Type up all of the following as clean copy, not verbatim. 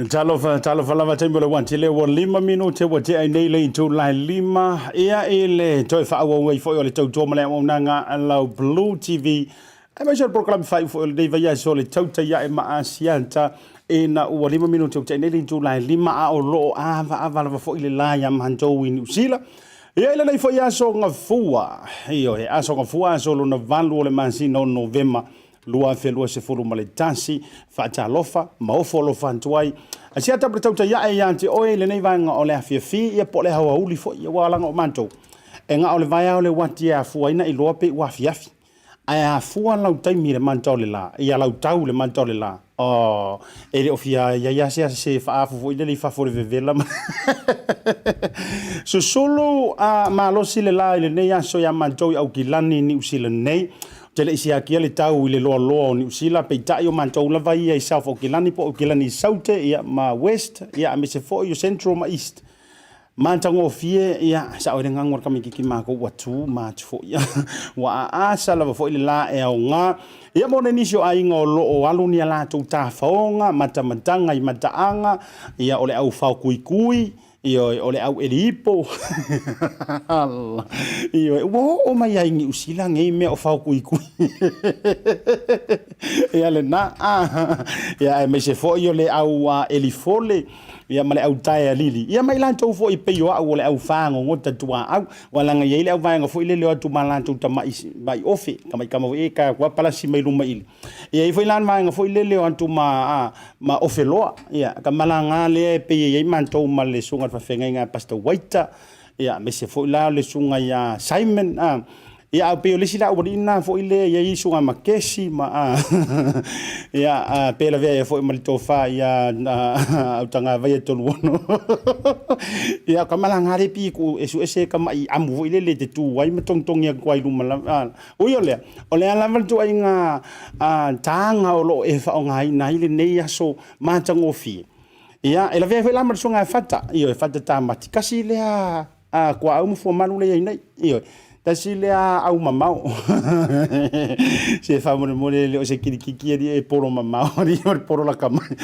Talofa, talofa lava taimi o le uati le ua 5 minute ua tea ai nei le itulai 5 ia i le toe faaauau ai foi o le tautua ma le auaunaga a lau Blue TV aemaise o le polokalame faaiu foi o lenei vaiaso o le tautai ae ma Asiata ina ua 5 minute ua tea ai nei le itulai 5 a o lo o avaava lava foi le la ia matou i Niu Sila. Ia i lenei foi aso gafua, ioe, aso gafua, aso lona 8 o le masina o Novema 2021, faatalofa ma ofo alofa atu ai. Asiata ma le tautai ae ia te oe i lenei vaega o le afiafi, ia po o le aoauli foi, aua leaga o matou, e na o le vaeao le uati e afua ai na iloa pe ua afiafi. Ae afua lau taimi i le mata o le la, ia lau tau i le mata o le la, oh, e le o fia i ai lava se faaafu foi lele i fafo o le vevela. Susulu a malosi le la i lenei aso ia matou i Aukilani i Niu Sila nei. Ou te le i siakia le tau i le loaloa o Niu Sila, peitai o matou lava ia i South Aukilani po o Aukilani i Saute ia, ma West, ia, aemaise foi o Central ma East. Matagofie, ia, sao ai le gagu a le tamaititi matou ua too much foi. Ua aasa lava foi le la e aoga. Ia mo nisi o aiga o lo o alu ni a latou tafaoga, matamataga i mataaga, ia o le au fao kuikui, Ioe, o le au ʻeli ipo. Ioe, ua oo mai ai Niu Sila nei mea o fao kuikui. Ia lena. Ia aemaise foi o le au ʻeli fole, ia ma le au tae alili. Ia ma i latou foi e pei o au o le au fagogota tuaau. Ua laga i ai le au vaega foi lele o atu ma latou tama'i ma'i ofe, tama'i kama foi e ka ua palasi mai luma i Ia i ai foi la le vaega foi lele o atu ma ma ofeloa. Ia ka malaga lea e pei e i ai matou ma le susuga i le faafeagaiga ia Pastor Waita, ia aemaise foi la le susuga ia Simon, a. Ia, a pei o le isi la aualii lena foi lea e i ai usuga makesi ma a ia a pe lavea ai foi ma le tofa ia Autagavaia Toluono. Ia, o ka malaga le pi ku esuese ka mai amu foi lele te tu ai ma togitogi atu ai i luma lava. Ui o lea, o le a lava le ituaiga taga o lo o e faaaogaina ai lenei aso matagofie. Ia, e lavea ai foi la ma le susuga ia Fata, ioe, Fata Tamati, tasi lea tuaau ma fuamalu lea e i ai nei. Ioe, tasi lea au mamao. Se faamolemole e le o se kilikiki alii e polo mamao, alii o le polo laka mai.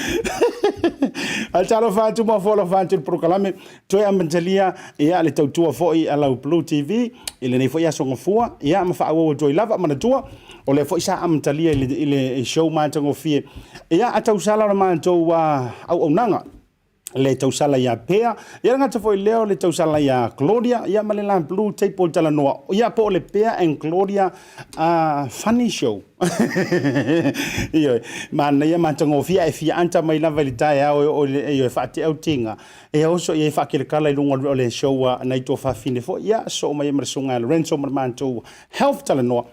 Ae talofa atu ma ofo alofa atu i le polokalame toe amatalia ia le tautua foi a lau Blue TV i lenei foi aso gafua ia ma faaauau atu ai lava. Manatua o lea foi sa amatalia i le show matagofie ia a tausala o le matou auaunaga le tausala ia Pea, ia le gata foi lea o le tausala ia Gloria, ia ma le la Blue Table talanoa, ia po o le Pea and Gloria Funny Show. Ioe, manaia matagofie ae fia anta mai lava i le taeao e oo i le, ioe, faatea tiga, e oso i ai faakelekala i luga o le show a nai tuafafine foi, ia soo mai ai ma le susuga ia Lorenzo ma le matou Health talanoa.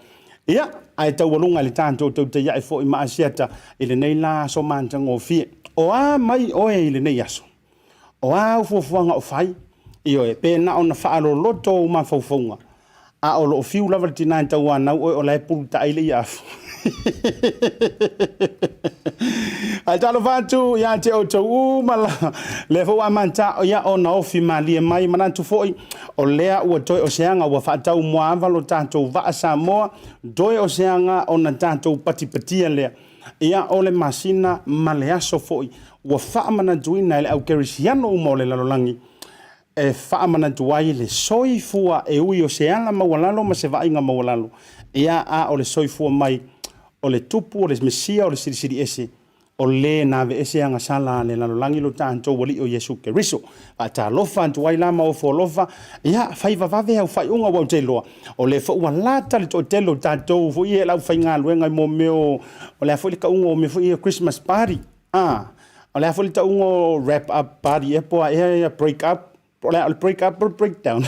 Ia, ae taualuga i le tatou tautaia'i foi ma Asiata i lenei la aso matagofie. O a mai oe i lenei aso? O a au fuafuaga o fai? Ioe, pe na ona faaloloto ou mafaufauga, a o lo o fiu lava le tinā e tauanau oe o la e pulutaai le iaafu. Ae talofa atu ia te outou uma la, lea foi ua amata ia ona ofi malie mai, manatu foi O lea ua toe o se aga ua faatau muaava lo tatou vaa Samoa, toe o se aga ona tatou patipatia lea. Ia, o le masina ma le aso foi ua faamanatuina e le au kerisiano uma o le lalolagi e faamanatu ai le soifua e ui o se ala maualalo ma se vaaiga maualalo, ia, a o le soifua mai o le Tupu, o le Mesia, o le Silisili Ese, O le na aveese agasala a le lalolagi lo tatou Alii o Iesu Keriso. Faatalofa atu ai la ma ofo alofa, ia fai vavave au faaiuga ua ou te iloa, o lea foi ua lata le toatele o tatou foi ia e laufaigaluega i mo mea o, o le a foi le tauga o mea foi ia Christmas party, a, o le a foi le tauga o wrap up party ea po o a ea ia break up. Po o le a o le break up po o le break down.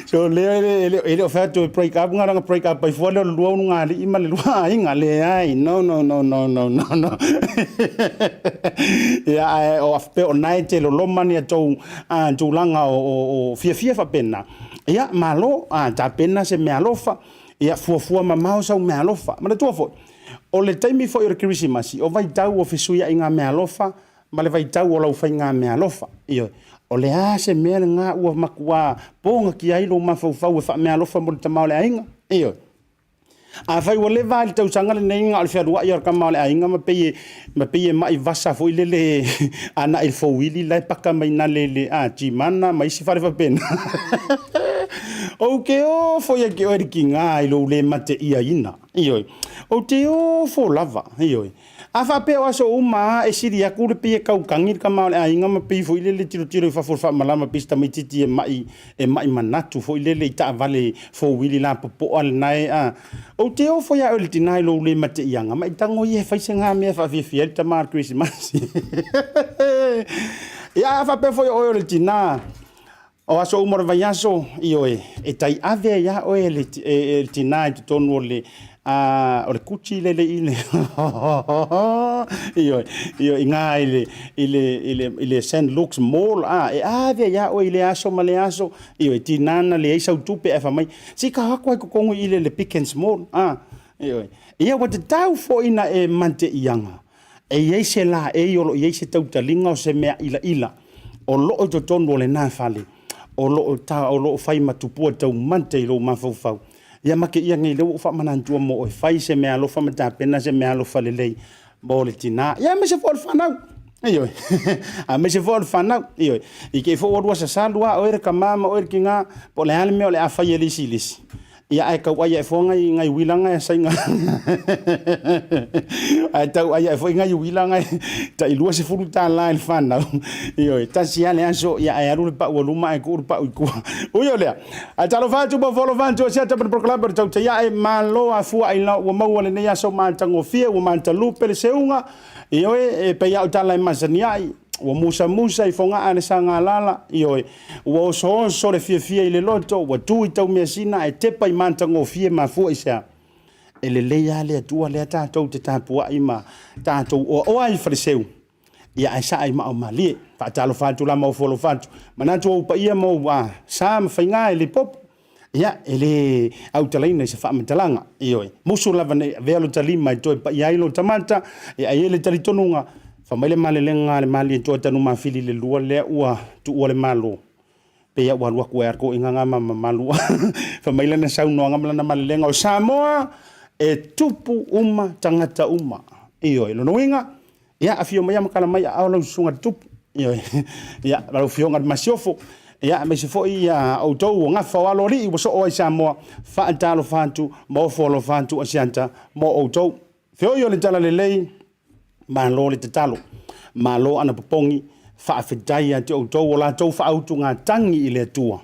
So lea e le o fai atu e break up ngā ranga break up ai fua lea o le lua ulugalii ma le lua aiga. Leai, no, no, no, no, no, no, no. Ia, ae o pe o nae te loloma ni a tou tulaga o fiafia faapena. Ia, malo, tapena se meaalofa, ia fuafua mamao sau meaalofa. Manatua foi, o le taimi foi o le Kerisimasi, o vaitau o fesuiaiga meaalofa, ma le vaitau o lau faigameaalofa. Ioe, o le a se mea lena ua matua pogatia ai lou mafaufau e faameaalofa mo le tama o le aiga? Ioe. Afai ua leva i le tausaga lenei na o le fealuai o le tama o le aiga ma pei e, ma pei e mai vasa foi lele anai i le fouili la e paka mai na le, le a, Timana ma isi fale faapena. Ou te ofo ia te oe le tiga i lou le mateiaina. Ioe. Ou te ofo lava. Ioe. A faapea o aso uma a e sili atu le pei e kaukagi le tama o le aiga ma pei foi lele tilotilo i fafo i le faamalama pei se tamaititi e mai e mai manatu foi lele i taavale fouili lapopoa lena e a ou te ofo ia oe le tina i lou le mateiaga ma e tago ia e fai se ga mea e faafiafia ai le tama o le Kerisimasi. Ia a faapea foi o oe o le tina O aso uma o le vaiaso, ioe, e taiave ai lava oe e le, e, le tinā i totonu o le, a, o le kuti lele i le, ioe, ioe, i ngā i le, i le, i le, i le St. Luke's Mall, a, e ave ai lava oe i lea aso ma lea aso, ioe, tinā na leai sau tupe ae fai mai, se i ka o atu ai totonu i le, le Pickens Mall, a, ioe. Ia ua tatau foi na e manteiaga, E i ai se laei o lo o i ai se tautaliga o se mea ilaila o lo o i totonu o lena fale, o lo o ta, o lo o fai ma tupua taumate i lou mafaufau. Ia ma kēia nei, lea ua ou faamanatua mo oe, fai se meaalofa ma tapena se meaalofa lelei mo le tinā. Ia aemaise foi o le fanau. Ioe. Aemaise foi o le fanau. Ioe. I te i foi ua lua sasalu lava oe le tama ma oe le tinā, po o le a le mea o le a fai e le isi i le isi. Ia ae tau ai ae foi ngai ngai uila ngai sainga. Ae tau ai ae foi ngai uila ngai tai $20 i le fanau. Ioe, tasi lava le aso, ia ae alu le pau a luma ae tuu le pau i tua. Ui o lea, ae talofa atu ma folofa atu o siata ma le polokalame o le tautai ae malo a fua ai la ua maua lenei aso matagofie ua matalupe le seuga. Ioe, e pei lava o tala e masani ai. Ua musamusa i Fogaa le sagalala, ioe, ua osooso le fiafia i le loto, ua tu i Taumeasina ae tepa i matagofie mafua i se a? E lelei lava le Atua lea tatou te tapuai ma tatou oaoa ai i Faleseu, ia ae saa i maa o malie. Faatalofa atu la ma ofo alofa atu, manatu o ou paia ma ou sa ma faiga e le popo, ia, e le autalaina i se faamatalaga. Ioe, musu lava ne i avea lo ta lima e toe paia ai lo ta mata, ia ae i ai le talitonuga, fai mai le malelega a le Malietoa Tanumafili i le lua lea ua tuua le Malo, pei lava ua alu atu ai lava le toeaina na ma mamalu. Fai mai lana saunoaga ma lana malelega, o Samoa e tupu uma tagata uma. Ioe, lona uiga, Ia, afio mai ma tala mai aao lau susuga i le Tupu. Ioe. Ia, lau Afioga i le Masiofo, ia, aemaise foi ia outou o gafa o aloalii ua soo ai Samoa, faatalofa atu ma ofo alofa atu Asiata mo outou. Feoi o le talalelei, malo le tatalo, malo anapopogi, faafetai ia te outou o latou faautugatagi i le Atua,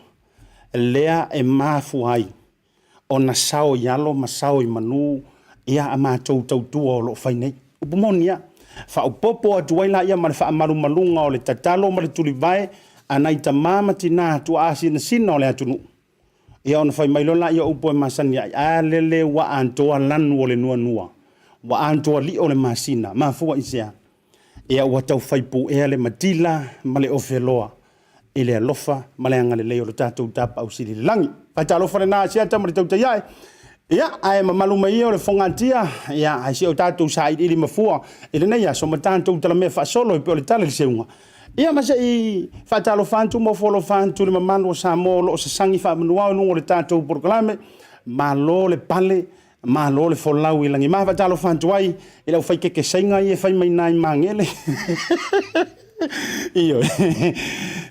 lea e mafua ai ona sao i alo ma sao i manu ia a matou tautua o lo o fai nei. Upu moni lava, faaopoopo atu ai laia ma le faamalumaluga o le tatalo ma le tulivae a nai tama ma tina tuaa sinasina o le atunuu. Ia ona fai mai loa laia o upu e masani ai, a lele ua atoa lanu o le nuanua, ua atoa lio le masina, mafua i se a? Ia ua tau fai puea le matila ma le ofeloa i le alofa ma le agalelei o lo tatou Tapaau Sili i le lagi. Faatalofa lena Asiata ma le tautai ae. Ia, ae mamalu mai ia o le fogatia, ia, ae se o tatou sailiili mafua i lenei aso ma tatou talamea faasolo e pei o le tala i le seuga. Ia ma se i faatalofa atu ma ofo alofa atu i le mamalu o Samoa o lo o sasagi faamanuao i luga o le tatou polokalame. Malo le pale, Malo le folau i lagi. Ma faatalofa atu ai i le aufai kekesaiga ia e fai mai nai magele. Ioe.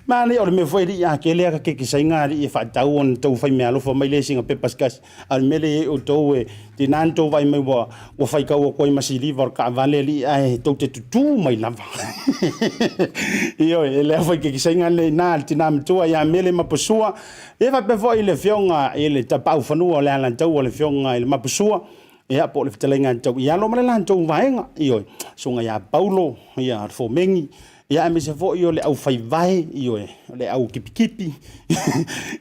Manaia o le mea foi alii a tele ata kekesaiga alii e faatau ona tou fai meaalofa mai lea sina pepa se tasi. A o le mea lea e i ai outou e tiga ona tou vaai mai ua ua faitau atu ai ma siliva o le taavale alii ae tou te tutu mai lava. Ioe, le aufai kekesaiga lea i ina le tina matua ia Mele Mapasua. Ia faapea foi i le Afioga i le Tapaaufanua o le Alataua, le Afioga i le Mapusua, ia po o le fetalaiga a Tauialo ma le latou vaega, ioe, Susuga ia Paulo, ia le Fomegi, ia aemaise foi o le aufaivae, ioe, o le au kipikipi,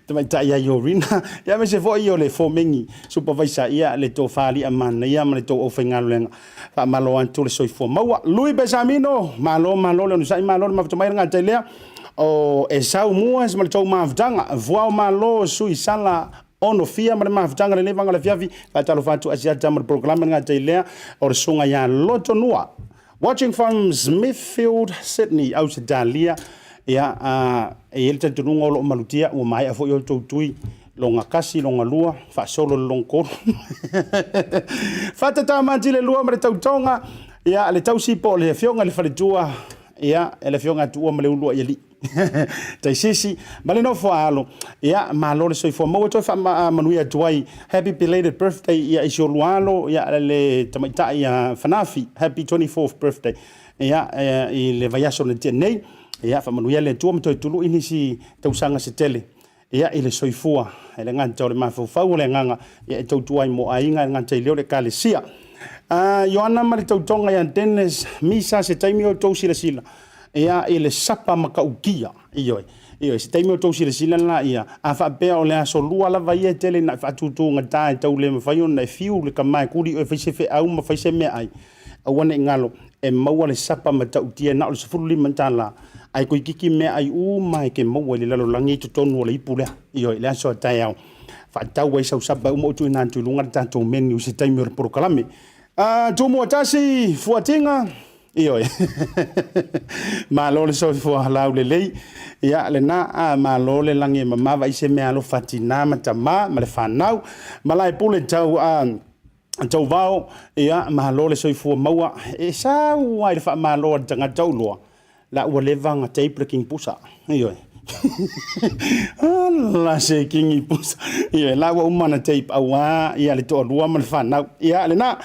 tamaitai ia Iorina, ia aemaise foi o le Fomegi Supervisor, ia le tofa alii manaia ma le tou aufaigaluega. Faamalo atu le soifua maua. Lui Pesamino, malo malo le onosai, malo le mafuta mai le gatai lea. O Esau Muas ma le tou mafutaga, Vuao malo sui sala ono fia ma le mafutaga lenei vanga le fiafi, faatalofa atu Asiata ma le polokalame le gatai lea, o le susuga ia Lotonua. Watching from Smithfield, Sydney, Ausetalia. Ia, e i ai le talitonuga o lo o malutia, ua maea foi outou tui loga tasi, loga lua, faasolo le loga tolu. Fata mati le lua ma le tautoga, ia, le tausi po o le afioga i le faletua, ia, le afioga a Tuua ma le ulu ai alii. Taisisi, ma le nofo a alo, ia, malo le soifua maua toe faamanuia atu ai. Happy belated birthday ia i si olua alo, ia, le tamaitai ia Fanafi, happy 24th birthday. Ia, i le vaiaso na tea nei, ia, faamanuia le Atua ma toe tului nisi tausaga se tele. Ia, i le soifua, e le gata o le mafaufau o le agaga, ia e tautua ai mo aiga, e le gata i lea o le Ekalesia. Ioana ma le tautoga ia Dennis Misa, se taimi o outou silasila, ia, i le sapa matautia, ioe, ioe, se taimi o outou silasila la, ia, a faapea o le aso lua lava ia e tele ina e faatutugata e tau le mafai ona e fiu le tama e tuli oe e fai se feau ma fai se meaai, Aua ne i galo, e maua le sapa matautia na o le $15, ae toeitiiti meaai uma e te maua i le lalolagi i totonu o le ipu lea. Ioe, i le aso a taeao, faatau ai sau sapa e uma ou tuuina atu i luga le tatou menu i se taimi o le polokalame. Tumua tasi, Fuatiga, ioe. Malo le soifua laulelei. Ia, lena, malo le lagi e mama, vaai se meaalofa a tina ma tama ma le fanau. Malaepule tau, Tauvao, ia, malo le soifua maua. E sau lava i le faamalo a le tagata ou loa, la ua leva ona tape le king pusa. Ioe. Ala se kingi pusa. Ia, la ua uma na tape auā ia le toalua ma le fanau. Ia, lena.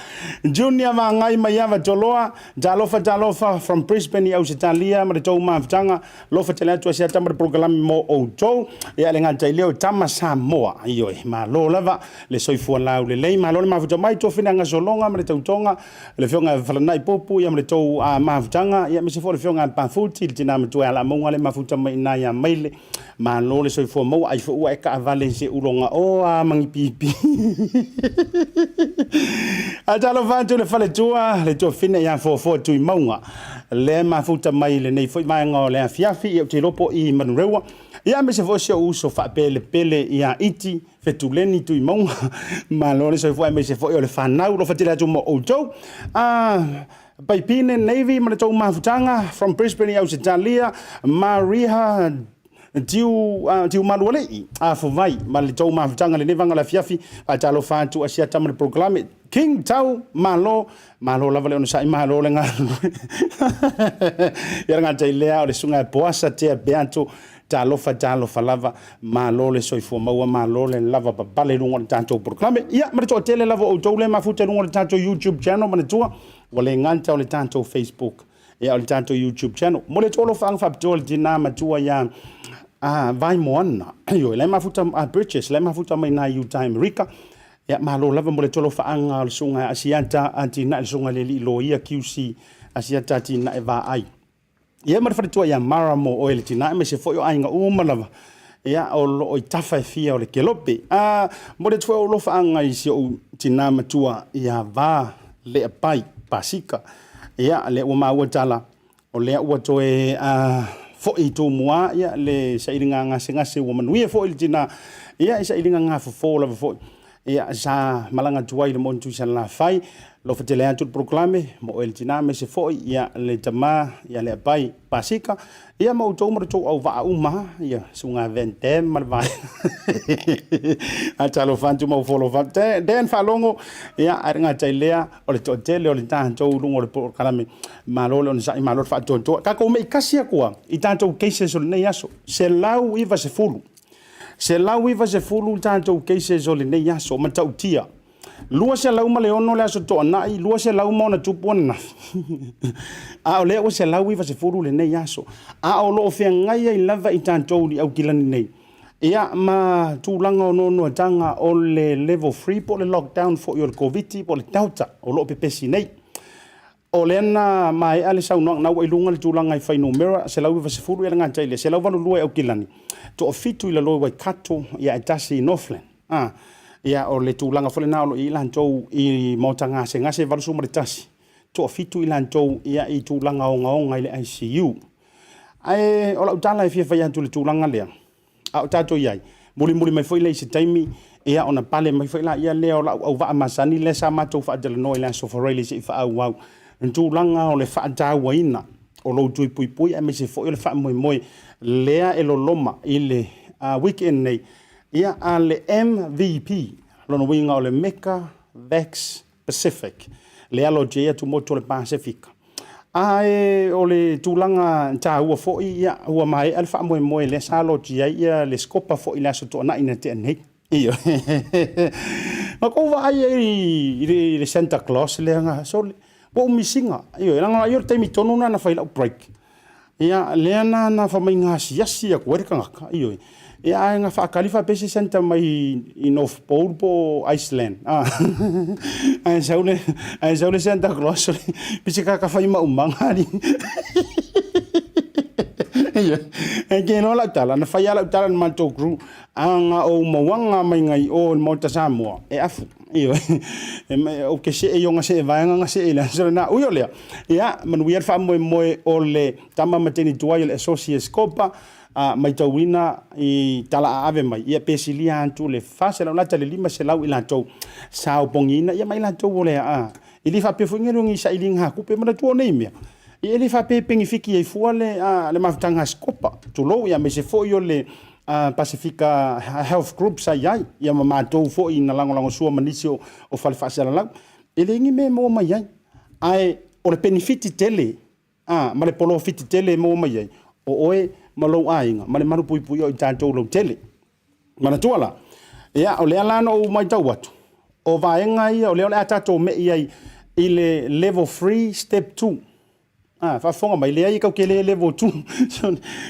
Junior Vagai mai Ava Toloa, talofa talofa from Brisbane i Ausetalia ma le tou mafutaga. Lofa tele atu asiata ma le polokalame mo outou. Ia, le gata i lea o Tama Samoa. Ioe, malo lava le soifua laulelei, malo le mafuta mai, tofina gasologa ma le tautoga. Le afioga ia Falanai Pupu ia ma le tou mafutaga, ia aemaise foi le afioga ia Pafuti, le tina matua ia Lamauga le mafuta mai ina ia Maile. Malo le soifua maua, ai foi ua e taavale i se uloga o a magipipi. Ae talofa atu le faletua, le tuafine ia Foafoa Tuimauga, le mafuta mai lenei foi vaega o le afiafi, ia ou te iloa po i Manurewa. Ia aemaise foi si ou uso faapelepele ia Iti Fetuleni Tuimauga, malo le soifua aemaise foi o le fanau, alofa tele atu mo outou. Paipine Navy ma le tou mafutaga from Brisbane i Ausetalia, Maria Tiu, Tiu Malualii, Afuvai ma le tou mafutaga lenei vaega o le afiafi, faatalofa atu Asiata ma le polokalame. King Tau, malo, malo lava le onosai, malo le galulue. Ia le gata i lea o le susuga ia Poasa Tea Peato, Talofa, talofa lava, malo le soifua maua, malo le lava papale i luga o le tatou polokalame. Ia, ma le toatele lava o outou lea e mafuta i luga o le tatou YouTube channel, manatua, ua le gata o le tatou Facebook, ia o le tatou YouTube channel. Mo le tolofaaga faapitoa i le tina matua ia Vaimoana, ioe, la e mafuta, Bridges, la e mafuta mai i Utah i Amerika. Ia, malo lava mo le tolofaaga o le susuga ia Asiata Atinae, le susuga i le alii loia QC Asiata Atinae Vaai. Ia ma le faletua ia Mara mo oe le tina aemaise foi o aiga uma lava ia o loo i tafa e fia o le kelope. A momoli atu foi ou alofaaga i si ou tina matua ia Va Leapai Pasika. Ia lea ua maua tala o lea ua toe foi i Tumua ia le sailiga gasegase ua manuia foi le tina ia i sailiga gafofo lava foi. Ia, sa malaga atu ai i le motu i Salafai, alofa tele atu le polokalame mo oe le tina aemaise foi ia le tama ia Leapai Pasika, ia ma outou ma le tou auvaa uma, ia susuga Van Dam ma le vaega. A talofa atu ma ufolofa atu. Dan Faalogo, ia, ae le gata i lea, o le toatele o le tatou i luga o le polokalame. Malo le onosai, malo le faatoatoa. Tatou mei kasi atu lava i tatou cases o lenei aso, 190. 190 tatou cases o lenei aso, matautia. 206 le aso Toonai, 200 ma ona tupu ananafi. A o lea ua 190 lenei aso. A o lo o feagai ai lava i tatou i Aukilani nei. Ia ma tulaga o noanoataga o le level 3 po o le lockdown foi o le Koviti po o le Delta o lo o pepesi nei. O lea na maea le saunoaga, na ua i luga le tulaga i fuainumera, 190 ia le gata i le 182 i Aukilani, toafitu i lalo i Waikato, ia ae tasi i Northland. A, ia o le tulaga foi lena o lo o i ai latou i maota gasegase e 81, toafitu i latou ia i tulaga ogaoga i le ICU. Ae o lau tala e fia fai atu i le tulaga lea, A o tatou i ai, mulimuli mai foi lea i se taimi, ia ona pale mai foi laia lea o lau auvaa masani lea sa matou faatalanoa i le Aso Faraile se i faaauau, le tulaga o le faatauaina o lou tui puipui aemaise foi o le faamoemoe lea e loloma i le weekend nei, ia a le MVP, lona uiga o le Mecca Vax Pacific, lea logi ai atumotu o le Pasefika. Ae o le tulaga taua foi, ia, ua maea le faamoemoe lea sa logi ai ia le Scopa foi i le Aso Toonai na tea nei. Ioe. Na tou vaai ai i le Santa Claus lea na sole, ua ou miss ina. Ioe, leaga o le taimi tonu lena na fai ai lau break. Ia, lea na na fai mai na asiasi atu ai le tagata, ioe. Ia, ae na faatali faapea se Santa mai i North Pole po o Iceland, a. Ae sau le, ae sau le Santa Claus pei se tagata fai maumaga alii. Ioe. Ae te iloa lau tala, na fai lava lau tala i le matou crew, a na ou mauaga mai i o i le Maota Samoa, e afu. Ioe. Ou te see i ona see vaega na see i le aso lena. Ui o lea, ia, manuia le faamoemoe o le tama ma teine tuai o le Associates Kopa, a maitauina i tala aave mai, ia pe silia atu le 400 lata le 500 i latou sa opogiina, ia ma i latou o le a, e le faapea foi ni sailiga tupe, manatua o nei mea, ia e le faapea e penefiti ai fua le, le mafutaga a Sikopa, tulou, ia aemaise foi o le Pasefika Health Group sa i ai, ia ma matou foi na lagolagosua ma nisi o fale faasalalau. E leai ni mea e maua mai ai, ae o le penefiti tele ma le polofiti tele e maua mai ai, o oe ma lou aiga, ma le malupuipuia o i tatou lautele. Manatua la, ia, o lea la na ou matau atu, o vaega ia o lea o le a tatou me'i ai i le level 3 step 2. A, faafofoga mai, leai e kau te le level 2.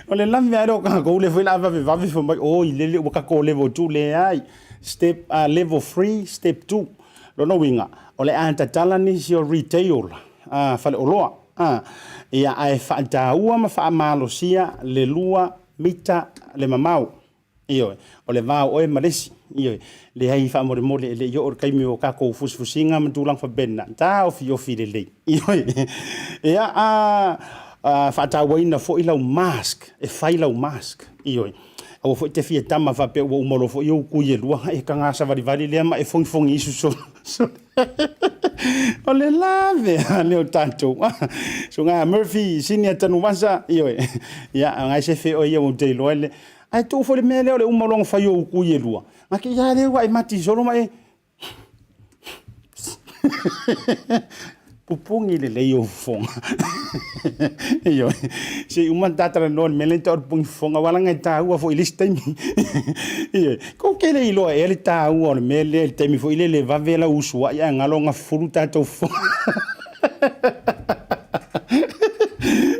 O le lave lava lea o tatou lea foi o le a vavevave fai mai, oi lele ua tatou level 2. Leai, step, level 3 step 2. Lona uiga, o le a tatala nisi o retail, faleoloa, ia, ae faataua ma faamalosia le 2 mita le mamao. Ioe, o le va o oe ma le isi. Ioe, leai faamolemole e le i oo le taimi o tatou fusifusiga ma tulaga faapena, taofiofi lelei. Ioe, ia, a faatauaina foi lau mask, e fai lau mask. Ioe, aua foi e te fia tama faapea ua uma loa foi ou kui e lua, e taga savalivali lea ma e fogifogi isu solo. O le lave lava lea o tatou. Susuga Murphy, Senior Tanuvasa, ioe, ia, ngai se fe oe ia ua ou te iloa le Ae tuu foi le mea lea o le uma loa ona fai ou kui e lua, na te i lava lea ua e mati solo ma e pupuni lelei ou fofoga. Ioe, se i uma ona ta talanoa i le mea lea e tau o le pupuni fofoga, aua leaga e taua foi i le isi taimi. Ioe, kou te le iloa ea le taua o le mea lea i le taimi foi lele e vave lau usuai ae galo ona fufulu tatou fofoga.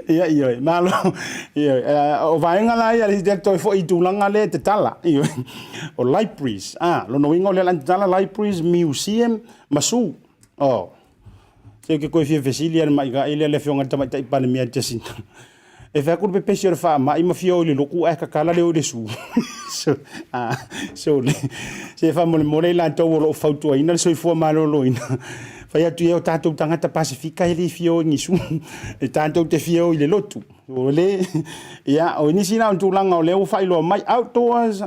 Ia, ioe, malo. Ioe, o vaega la ia, le toe foi i tulaga lea e tatala. Ioe, o libraries. Ah, lona uiga o lea o le a tatala libraries, museum ma zoo. Oh. Se ou te toe fia fesili lava i le maita'i lea le Afioga i le Tamaitai Palemia Jacinta. E fai atu le pepesi o le faamai ma fia o i le lotu ae tatala le o i le zoo. Ah, so, se faamolemole i latou o lo o fautuaina le soifua maloloina. Fai atu ia o tatou tagata Pasefika e le fia o i ni zoo. E tatou te fia o i le lotu. O le, ia, o nisi na o tulaga o lea ua faailoa mai, outdoors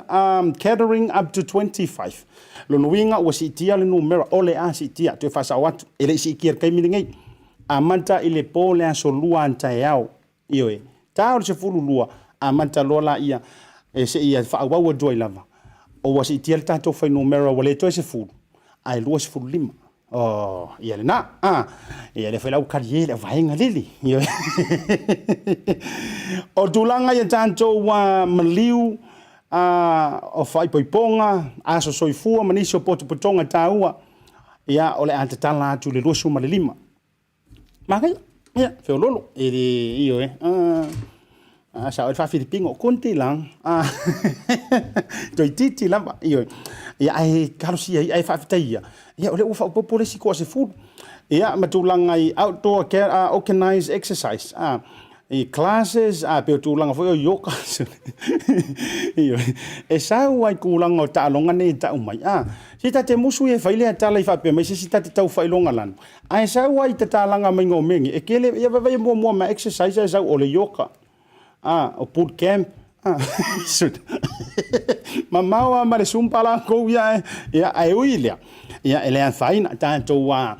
catering up to 25. Lona uiga ua siitia le numera, o le a siitia, toe faasao atu, e le i siitia i le taimi lenei. Amata i le po le aso lua a taeao, ioe, ta o le 12, amata loa laia e seia faaauau atu ai lava, o ua siitia le tatou fuainumera ua le toe 10, ae 25. Oh, ia lena. Ah, ia lea foi la ua talie le auvaega lele. Ioe. O tulaga ia tatou maliu o faaipoipoga, aso soifua ma nisi o potopotoga taua, ia o le a tatala atu i le 25. Manaia, ia, feololo, e le, ioe, sao ai le faa-Filipino, konti lang, toeitiiti lava, ioe. Ia, ae talosia ia, ae faafetai ia, ia o lea ua faaopoopo le isi toasefulu. Ia, ma tulaga i outdoor organized exercise, i classes, a pei o tulaga foi o yoga, ioe, e sau lava i tulaga o taaloga nei e tau mai, a, se ta te musu ia e fai lea tala i faapea mai se isi ta te tau faailoga lanu, ae sau lava i tatalaga maiga o mea nei, e tele, ia vaai muamua ma exercise ae sau o le yoga, a, o boot camp, a, mamao lava ma le zumba latou ia, ia, ae ui i lea, ia, e le afaina, tatou a,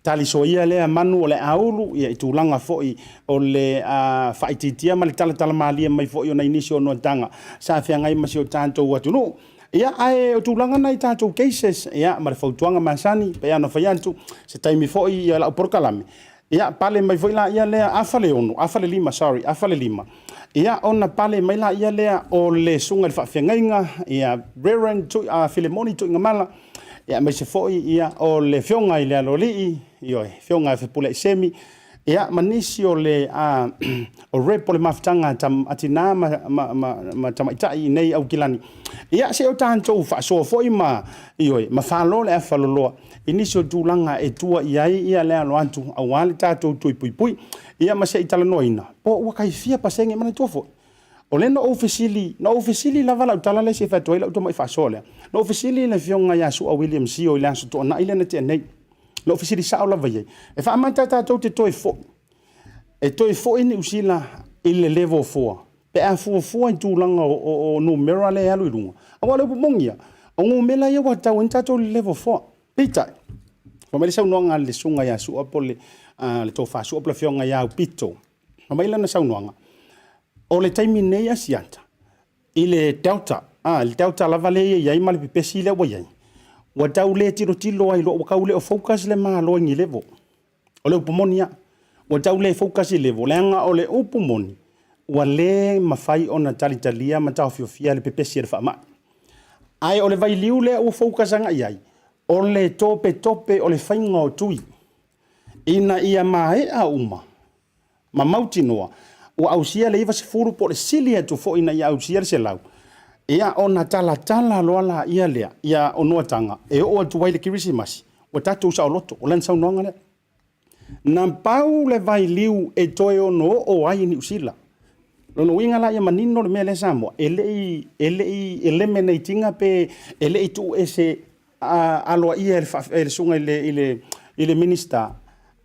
talisoaia lea manu o le aulu ia, i tulaga foi o le faaitiitia ma le talatala malie mai foi o nai nisi o noataga sa feagai ma si o tatou atunuu. Ia, ae o tulaga na i tatou cases, ia, ma le fautuaga masani, pei lava ona fai atu, se taimi foi ia lau polokalame, ia, pale mai foi laia lea, afa le ono, afa le lima, sorry, afa le lima, ia, ona pale mai laia lea o le susuga i le faafeagaiga, ia, Reverend Filemoni Tuigamala, Ia, aemaise foi ia, o le Afioga i le Aloalii, ioe, Afioga ia Fepuleai Semi, ia, ma nisi o le o rep o le mafutaga a tina ma, ma, ma, ma tamaitai i nei Aukilani. Ia, se o tatou faasoa foi ma, ioe, ma falo le afaloloa i nisi o tulaga e tua i ai ia le alo atu aua le tatou tui puipui. Ia, ma se i talanoaina, po ua tai fia pasene, manatua foi, O lea na ou fesili, na ou fesili lava lau tala lea se i fai atu ai lau tamai faasoa lea. Na ou fesili i le afioga ia Su'a William Sio i le Aso Toonai lea na tea nei. Na ou fesili sao lava i ai. E faamata tatou te toe foi. E toe foi Niu Sila i le level 4. Pe a fuafua i tulaga o numera lea e alu i luga. Aua o le upu moni ia, o numera ia ua tatau ai ona tatou i le level 4. Peitai, fai mai le saunoaga a le susuga ia Su'a po o le Tofa Su'a po o le afioga ia Aupito. Fai mai lana saunoaga, o le taimi nei Asiata, i le Delta, a, le Delta lava lea e i ai ma le pepesi lea ua i ai, ua tau le tilotilo ai loa, ua tau le o focus le Malo i ni level. O le upu moni lava, ua tau le focus i level, leaga o le upu moni, Ua le mafai ona talitalia ma taofiofia le pepesi e le faamai. Ae o le vailiu lea ua focus agai i ai, o le topetope o le faiga o tui ina ia maea uma ma mautinoa ua ausia le 90 po o le sili atu foi ina ia ausia le 100, ia ona talatala loa laia lea ia onuataga e oo atu ai le Kerisimasi ua tatou saoloto. O lana saunoaga lea. Na pau le vailiu e toe ono oo ai i Niu Sila. Lona uiga la ia manino le mea lea Samoa, e le i, e le i eliminate ina pe e le i tuuese aloaia e le, e le susuga i le, i le, i le Minisita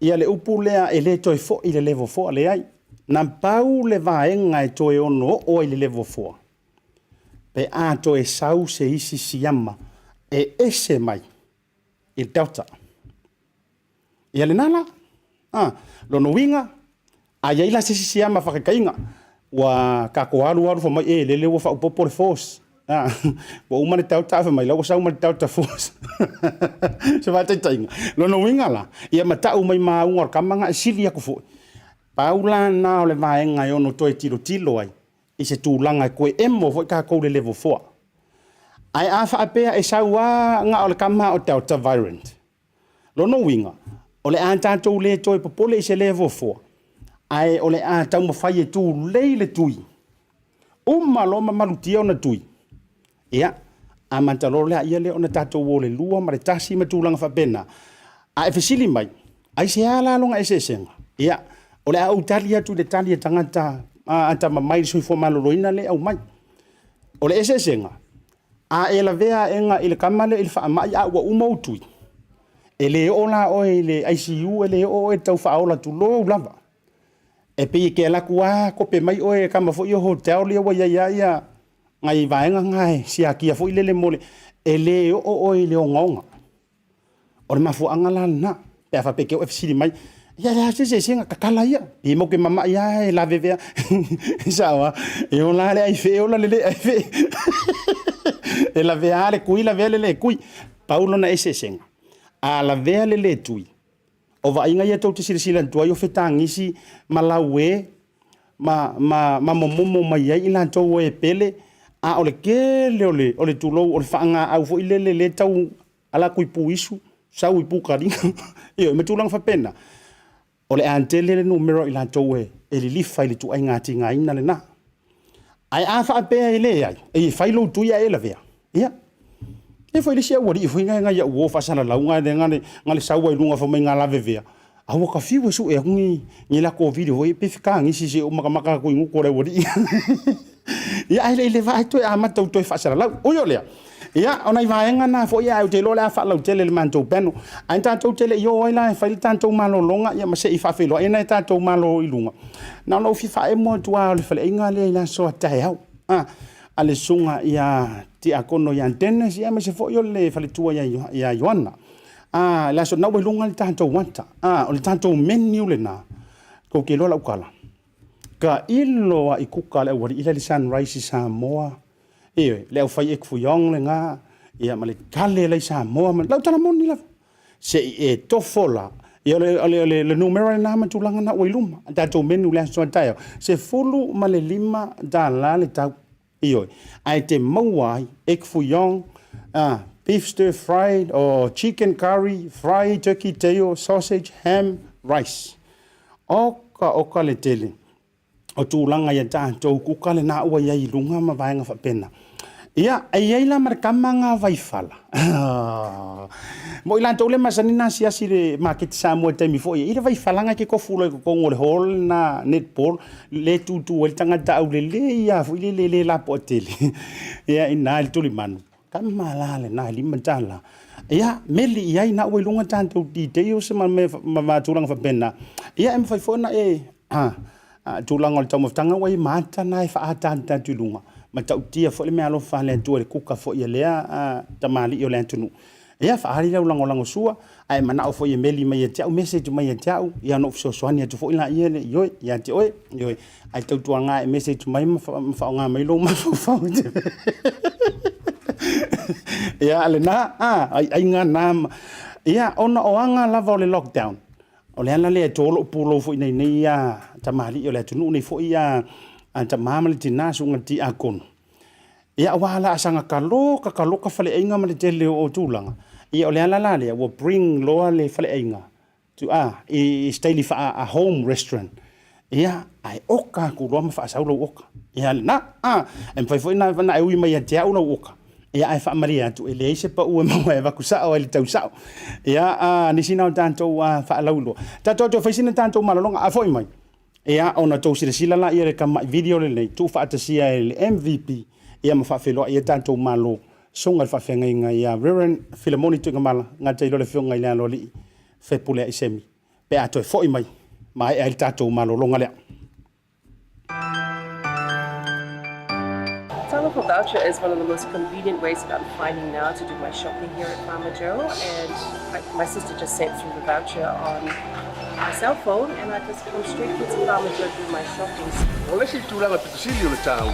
ia le upu lea e le toe foi i le level 4, leai. Na pau le vaega e toe ono oo ai i le level 4, pe a toe sau se isi siama e ese mai i le Delta. Ia lena la. A, lona uiga, a i ai la se isi siama faakaikaiga, ua tatou alu alu fai mai, e lele ua faaopoopo le force. A, ua uma le Delta ae fai mai la ua sau ma le Delta Force. Se faataitaiga. Lona uiga la, ia ma tau mai ma auga o le kama na e sili atu foi. Pau la na o le vaega e ono toe tilotilo ai i se tulaga e toe emo foi tatou le level 4. Ae a faapea e sau lava na o le kama o Delta variant, lona uiga, o le a tatou le toe popole i se level 4, ae o le a taumafai e tulei le tui, uma loa ma malutia ona tui, ia, amata loa lea lea ona tatou o le 2 ma le 1 ma tulaga faapena. A e fesili mai, aisea la lona eseesega? Ia, o le a ou tali atu i le tali a tagata atamamai i le soifua maloloina lea e aumai. O le eseesega, a e lavea aega i le kama lea i le faamai a ua uma ou tui, e le oo la oe i le ICU, e le oo oe i le tau faaola, tulou lava. E pei e te alu atu lava kope mai oe e kama foi ia hotel ia ua i ai lava ia nai vaega na e siakia foi lele mo le... E le oo oe i le ogaoga. O le mafuaaga la lena, pe a faapea e te oo e fesili mai, ia e leai se eseesega, tatala ia. Pe matou te mamai lava e lavevea. E sao lava, e ola lava le aifee, ola le le aifee. E lavea lava le tui, lavea le le tui. Pau lona eseesega, a lavea le le tui, o vaaiga ia tou te silasila atu ai o fetagisi ma laue ma, ma, ma momomo mai ai i latou o e pele, a o le tele o le, o le tulou, o le faagaau foi lele lea e tau ala atu i puisu, sau i pukaliga, ioe, ma tulaga faapena. O le a tele le numera o i latou e, e lilifa i le ituaiga tigaina lena. Ae a faapea e leai, e fai lou tui ae e lavea, ia, e foi le isi aualii foi na nai au uo faasalalau na na le na le sau ai luga fai mai na lavevea, a ua ka fiu e sue atu ni ni latou video foi pe fetagisi se i ou makamaka atu i gutu o le aualii. Ia ae le i leva ae toe amata ua toe faasalalau. Ui o lea, ia o nai vaega na foi ae ou te iloa o le a faalautele i le matou panel. Ae tatou te le i o ai la e fai le tatou malologa ia ma se i faafeiloai nai tatou malo i luga. Na ona ou fia faaemo atu lava o le faleaiga lea i le aso a taeao. A, a le susuga ia Tiakono ia Dennis ia aemaise foi o le faletua ia Ioana. A, le aso na ua i luga le tatou ata. A, o le tatou menu lena. Tou te iloa lau tala. Tailo lava i kuka a le aualii la i le Sunrise i Samoa. Ioe, le aufai egg fouillon lena, ia ma le kale la i Samoa, ma lau tala moni lava. Se i e tofo la, ia o le, o le, o le, le numera lena ma tulaga na ua i luma. Tatou menu le aso a taeao, $15 le tau. Ioe, ae te maua ai egg fouillon, beef stir fried or chicken curry, fried turkey tail, sausage, ham, rice. Oka oka le tele o tulaga ia tatou kuka lena ua i ai i luga ma vaega faapena. Ia, e i ai la ma le kama nga vaifala. Mo i latou le masani na asiasi i le maketi Samoa i taimi foi, i le vaifalaga e ke kofu loa i totonu o le hall na netball, le tutu ai le tagata aulelei lava foi lele e le lapoa tele. Ia, i ina i le tulimanu, kama la lena e $5. Ia, meli i ai na ua i luga tatou details ma mea ma tulaga faapena. Ia, e mafai foi ona e tulaga o le taumafataga ua i ma ata na e faaataata atu i luga, matautia foi le meaalofa a le Atua i le kuka foi a lea tamalii o le atunuu. Ia, faaali lau lagolago sua, a e manao foi e meli mai ia te au, message mai ia te au, ia ona ou fesoasoani atu foi laia lea, ioe, ia te oe, ioe. Ae tautuana e message mai ma faaaoga mai lou mafaufau. Ia, lena, aiaiga na. Ia, ona o aga lava o le lockdown, o le ala lea e to lou pulou foi nei nei ia tamalii o le atunuu nei foi ia a tamā ma le tinā susuga i le tiakono, ia aua o le a saga kaloka kaloka faleaiga ma le tele o tulaga, ia o le ala la lea ua bring loa le faleaiga to a i se taimi faa home restaurant, ia ae oka atu loa ma faasau lou oka. Ia lena, a, e mafai foi ona e ui mai ia te au lau oka, ia ae faamalie atu e leai se pau e maua e avatu sao ai i le tau sao. Ia, a, nisi na o tatou faalauiloa. Tatou toe fai sina tatou malologa, a foi mai, ia ona outou silasila laia i le tamai video lenei, tuufaatasia e le MVP, ia ma faafeiloai ai tatou Malo, Susuga i le Faafeagaiga ia Reverend Filemoni Tuigamala, gata i loa le Afioga i le Aloalii Fepuleai Semi, pe a toe foi mai, maea ai le tatou malologa lea. Talofa Voucher is one of the most convenient ways that I'm finding now to do my shopping here at Farmer Joe, and I, my sister just sent through the voucher on my cell phone and I just come straight here to Farmer Joe to do my shopping. O le isi tulaga pito sili o le taua,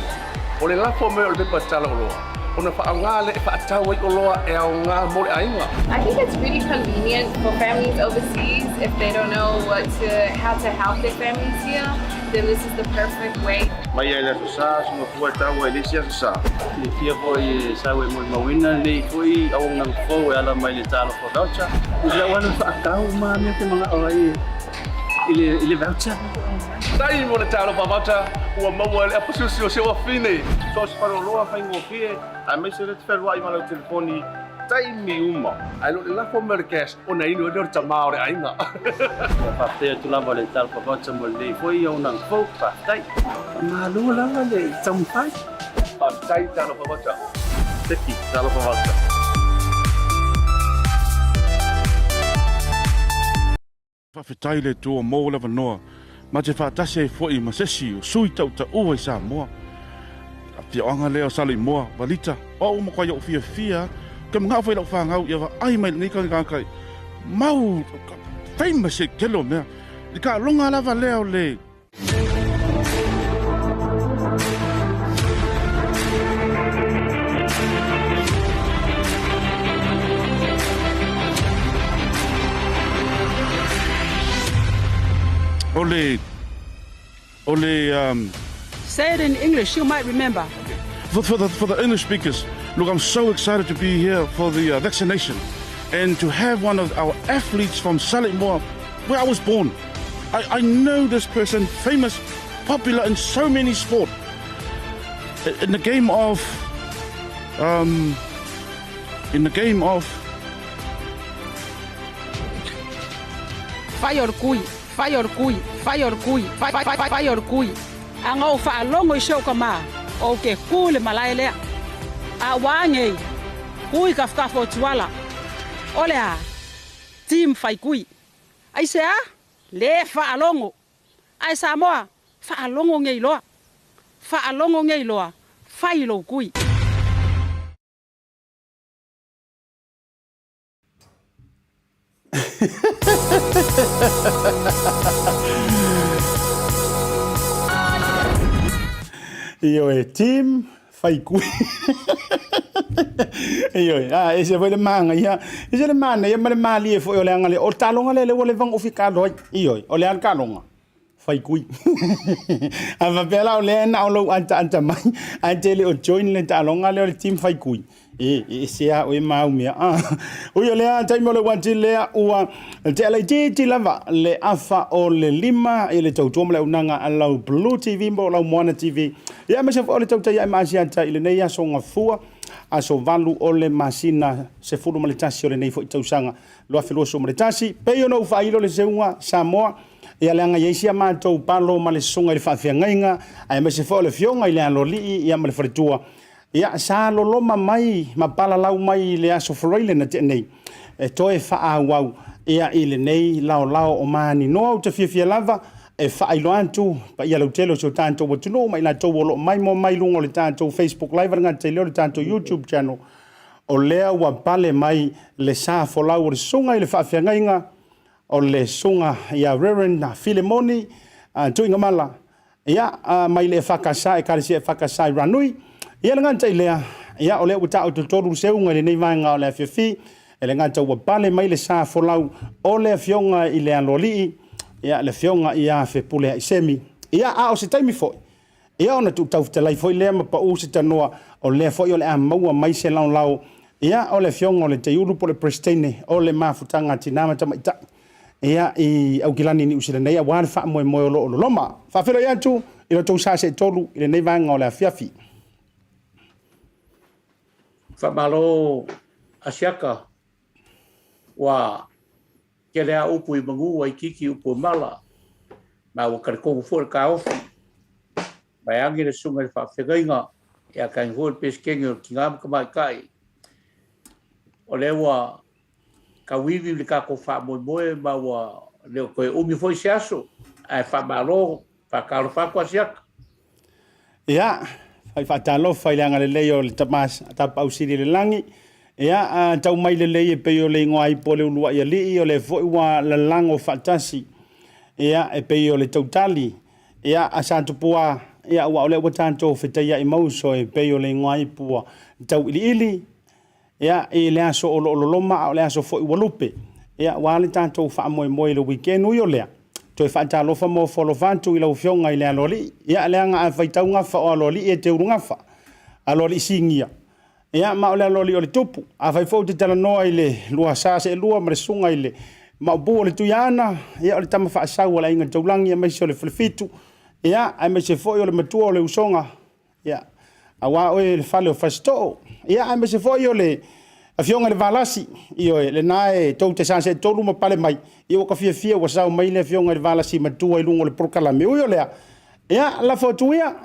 o le lafo mai o le pepa tala oloa, ona faaaoga lea e faatau ai oloa e aoga mo le aiga. I think it's really convenient for families overseas if they don't know what to, how to help their families here, then this is the perfect way. Mai ai le Aso Sa, suga fua e taua i le isi Aso Sa. Silafia foi e sau e molimauina lenei foi auaunaga fou e ala mai le Talofa Voucher. I lau alu faatau ma mea te manao ai i le, i le voucher. Tai mo le Talofa Voucher, ua maua e le apasusi o si ou afine. So o se faleoloa faigofie, aemaise lea te fealuai ma lau telefoni taimi uma. Ae le o le lafo mai o le cash ona inu ai lea o le tama o le aiga. Ua faafetai atu lava le Talofa Voucher mo lenei foi auaunaga fou. Faafetai. Faamalo lava le taumafai. Faafetai Talofa Voucher. Seki, Talofa Voucher. Faafetai i le Atua mo le avanoa ma te faatasi ai foi ma se isi o sui tautaua i Samoa. Afioaga lea o Saleimoa, Valita, o au ua matua ou fiafia ke manao foi i lau fanau ia vaai mai lenei tagata mau famous i le tele o mea. I le taaloga lava lea o le O le o le Say it in English, you might remember. For, for, the, for the English speakers, look, I'm so excited to be here for the vaccination and to have one of our athletes from Saleimoa, where I was born. I, I know this person, famous, popular in so many sports. In the game of, in the game of Fai o le kui, fai o le kui, fai o le kui, fai, fai, fai, fai o le kui. A na ou faalogo i si ou tama, ou te ku i le malae lea. A ua a nei, ku i kafekafa o Tuala. O le a? Team fai kui. Aisea? Le faalogo. Ae Samoa, faalogo nei loa. Faalogo nei loa, fai lou kui. Ioe, team faikui. Ioe, a ese foi le manaia, ese le manaia ma le malie foi o le aga lea. O le taaloga lea lea ua leva ona ou fia taalo ai. Ioe, o le a le taaloga? Faikui. A faapea la o lea na o lou ataata mai, ae te le o join le taaloga lea o le team faikui. E, e ese lava oe ma au mea. Ah. Ui o lea taimi o le uati lea ua tea laitiiti lava le afa o le lima i le tautua ma le auaunaga a lau Blue TV mo lau Moana TV. Ia aemaise foi o le tautai ae ma Asiata i lenei aso gafua, aso 8 o le masina 11 o lenei foi tausaga 2021. Pei ona ou faailo le seuga Samoa, ia leaga e i ai si a matou palo ma le susuga i le faafeagaiga, aemaise foi o le afioga i le Aloalii ia ma le faletua. Ia, sa loloma mai ma palalau mai i le Aso Faraile na tea nei, e toe faaauau ia i lenei laolao o Maninoa. Ou te fiafia lava e faailoa atu paia lautele o si o tatou atunuu ma i latou o lo o maimoa mai i luga o le tatou Facebook Live, a le gata i lea o le tatou YouTube channel, o lea ua pale mai le sa folau o le susuga i le faafeagaiga o le susuga ia Reverend Filemoni Tuigamala, ia, mai le EFKS, Ekalesia EFKS i Ranui. Ia, le gata i lea, ia, o lea ua taoto tolu le seuga i lenei vaega o le afiafi, e le gata ua pale mai le sa folau o le Afioga i le Aloalii, ia, le Afioga ia Fepuleai Semi. Ia, a o se taimi foi, Ia ona tuutau fetalai foi lea ma pau se tanoa o lea foi o le a maua mai se laolao ia o le afioga o le Teiulu po o le Peresetene o le Mafutaga a Tina ma Tamaitai ia i Aukilani i Niu Sila nei aua le faamoemoe o lo o loloma. Faafeiloai atu i lo outou sa seetolu i lenei vaega o le afiafi. Faamalo Asiata, ua tele a upu i manu ua itiiti upu i mala, ma ua talitonu foi le taofi, vaeane le susuga i le faafeagaiga, ia tainane foi le Peresetene o Tina ma Tamaitai, o lea ua tauivi le tatou faamoemoe ma ua le o toe umi foi se aso, ae faamalo, faatalofa atu Asiata. Ia, fai faatalofa i le agalelei o le Tama Tapaau Sili i le lagi. Ia, a tau mai lelei e pei o le igoa ipu o le uluai alii, o lea foi ua lalago faatasi. Ia, e pei o le tautali, ia, a Satupua, ia, aua o lea ua tatou fetaiai ma uso e pei o le igoa ipu ua tauiliili. Ia, i le aso o lo o loloma a o le aso foi ua lupe. Ia, ua le tatou faamoemoe i le weekend ui o lea. Toe faatalofa ma ofo alofa atu i lau Afioga i le Aloalii. Ia, leaga a faitau gafa o Aloalii e te ulugafa. Aloalii sinia. Ia, ma o le Aloalii o le Tupu. Afai foi ou te talanoa i le lua sa seelua ma le susuga i le Maopu o le Tuiaana, ia, o le tama faasau a le Aiga Taulagi aemaise o le Falefitu. Ia, aemaise foi o le matua o le usoga. Ia, aua oe le fale o Fasitoo. Ia, aemaise foi o le afioga i le Valasi, ioe, lena e tou te saseetolu ma pale mai, ia ua ka fiafia ua sao mai le afioga i le Valasi matua i luga o le polokalame. Ui o lea, ia, lafo atu ia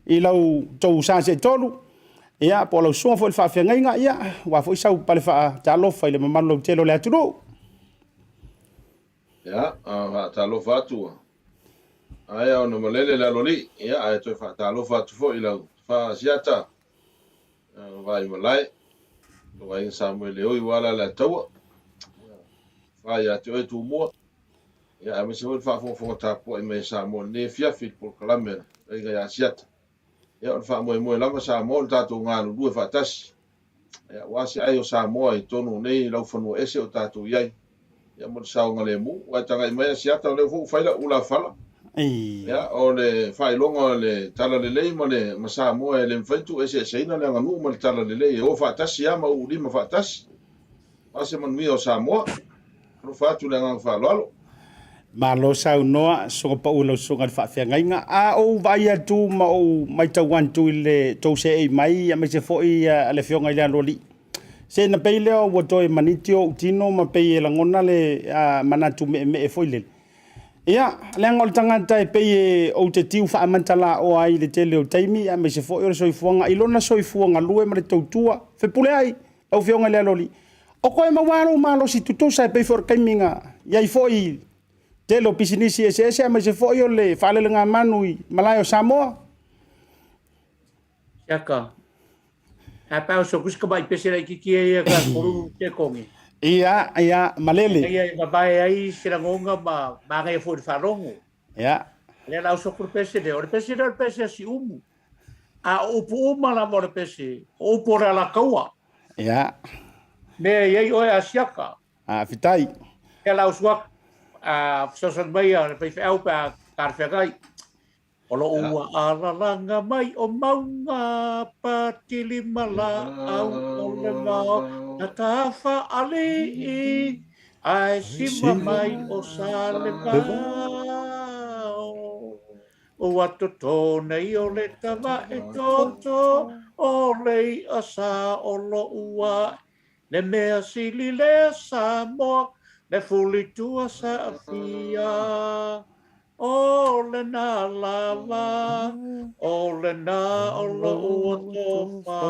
i lau tou saseetolu, ia, po o lau susuga foi i le faafeagaiga, ia, aua foi sau pale faatalofa i le mamalu lautele o le atunuu. Ia, faatalofa atu. Aea ona malele le aloalii, ia, ae toe faatalofa atu foi i lau Tafa Asiata, Vaimalae, lou aiga Samuele oi ua ala le Ataua. Ia, fa ia te oe Tumua. Ia, aemaise foi le faafogafoga tapuai mai a Samoa i lenei afiafi i le polokalame a le Aiga ia Asiata. Ia, o le faamoemoe lava Samoa o le tatou galulue faatasi. Ia, aua se ai o Samoa i totonu o nei laufanua ese o tatou i ai. Ia, mo le saogalemu. Ua e tagai mai Asiata, o lea foi ua fai lau ulafala. Ia, o le faailoga o le talalelei ma le ma Samoa e le mafai ona tuueseeseina le aganuu ma le talalelei e o faatasi lava ma uulima faatasi. Aua se manuia o Samoa. Alofa atu le agaga faaaloalo. Malo saunoa, soga pau i lau susuga i le faafeagaiga. A ou vaai atu ma ou matau atu i le tou seei mai aemaise foi a le afioga i le Aloalii, se na pei lea ua toe maniti ou tino ma pei e lagona le manatu meemee foi lele. Ia, leaga o le tagata e pei e ou te tiu faamantalaoa ai i le tele o taimi aemaise foi o le soifuaga i lona soifua galue ma le tautua fepuleai Lau Afioga i le Aloalii, o koe maua lou malosi tutusa e pei foi o le taimi na i ai foi i tele o pisinisi eseese aemaise foi o le faalelegamanu i malae o Samoa. Siaka, a pau so kusi ka mai pese lai kiki e ia ka koru te kongi. Ia, ia, malele. Ia i mavae ai se rangonga ma magai foi le whalongo. Ia. Lea lau so kuru pese le, o le pese le o le pese a si umu. A o upu uma lava o le pese, o upu o le alakaua. Ia. Mea e i ai oe Asiata. Faafetai. Ia lau suafa, a fesoasoani mai a le faifeau pe a talafeagai. O lo o ua alalaga mai o mauga patili ma laau o le vao na tafa alii ae sima mai o Salevao. Ua toto nei o le tavae toto o le i'a sa o lo'u ae Le mea sili lea Samoa le fulitua saafia O lena lava o lena o lo'u atofa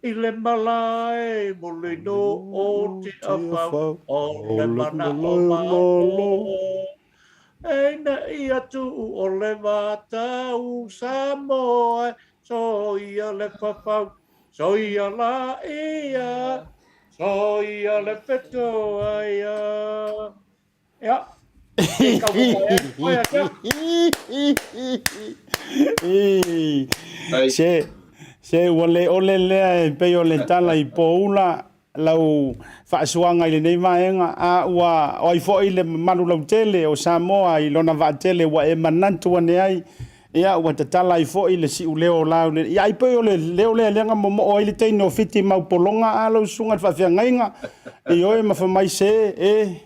I le malae mulinu o Tiafau o le mana'o malo E ina ia tuu o le vatau Samoa e soia le fafau Soia la ia Soia le fetoa ia Ia Se, se ua le ole lea e pei o le tala i Poula lau faasuaga i lenei vaega, a ua o ai foi le mamalu lautele o Samoa i lona vaatele ua e manatu ane ai. Ia, ua tatala ai foi le siuleo o lau le... Ia, ai pei o le leo lea lea na momoo ai le teine o Fiti mau pologa a lau susuga i le faafeagaiga. Ioe, ma fai mai se, e,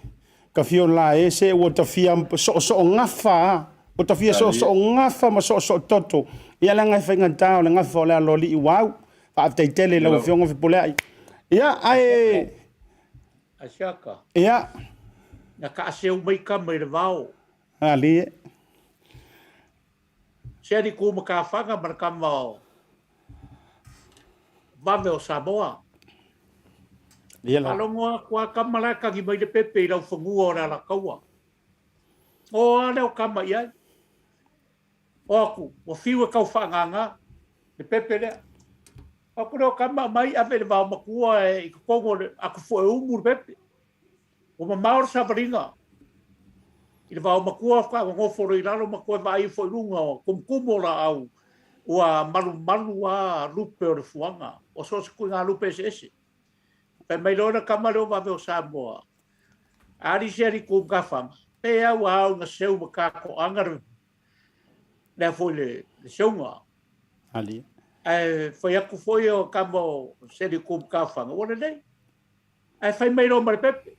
ka fio la e se ua ta fia soosoo gafa a. Ua ta fia soosoo gafa ma soosoo toto. Ia, leaga e faigata o le gafa o le aloalii ua au. Faafetai tele i lau Afioga Fepuleai. Ia, ae... Asiaka. Ia. Na taaseu mai tama i le vao. Alii e. Se ali ku matafaga ma le tama o Vave o Samoa. Ia la. Faalogo atu a tama la e tagi mai le pepe i laufanua o le Alataua. O a lea o tama i ai. O atu, ua fiu e tau faagaga le pepe lea. O atu lea o tama aumai ave i le vaomatua e i totonu o le atufue umu le pepe. Ua mamao le savaliga i le vaomatua faatoa nonofo loa i lalo ma toe vaai ifo i luga o tumutumu o laau ua malumalu a lupe o le fuaga o so o se ituaiga lupe eseese. Fai mai loa le tama lea o Vave o Samoa, Ali se ali ku matafaga, pe au a au na seu ma tatoaga le lea foi le seuga. Ali. Ae fai atu foi o tama o se ali ku matafaga, ua lelei. Ae fai mai loa ma le pepe,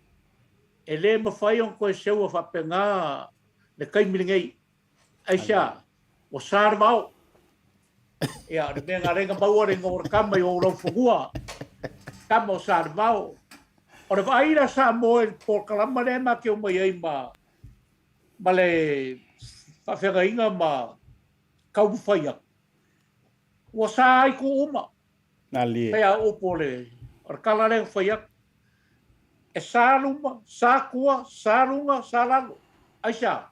e le mafai ona toe seua faapena le taimi lenei. Aisea? Ua sa le vao. Ia, o le mea na ala ai ona maua le igoa o le tama i ou laufanua, tama o Salevao. O le vaai la Samoa i le polokalama lea ma te omai ai ma, ma le faafeagaiga ma taumafai atu, ua sa ai itu uma. Malie. Pei a upu o le, o le tala lea na fai atu. E sa luma, sa tua, sa luga, sa lalo. Aisea?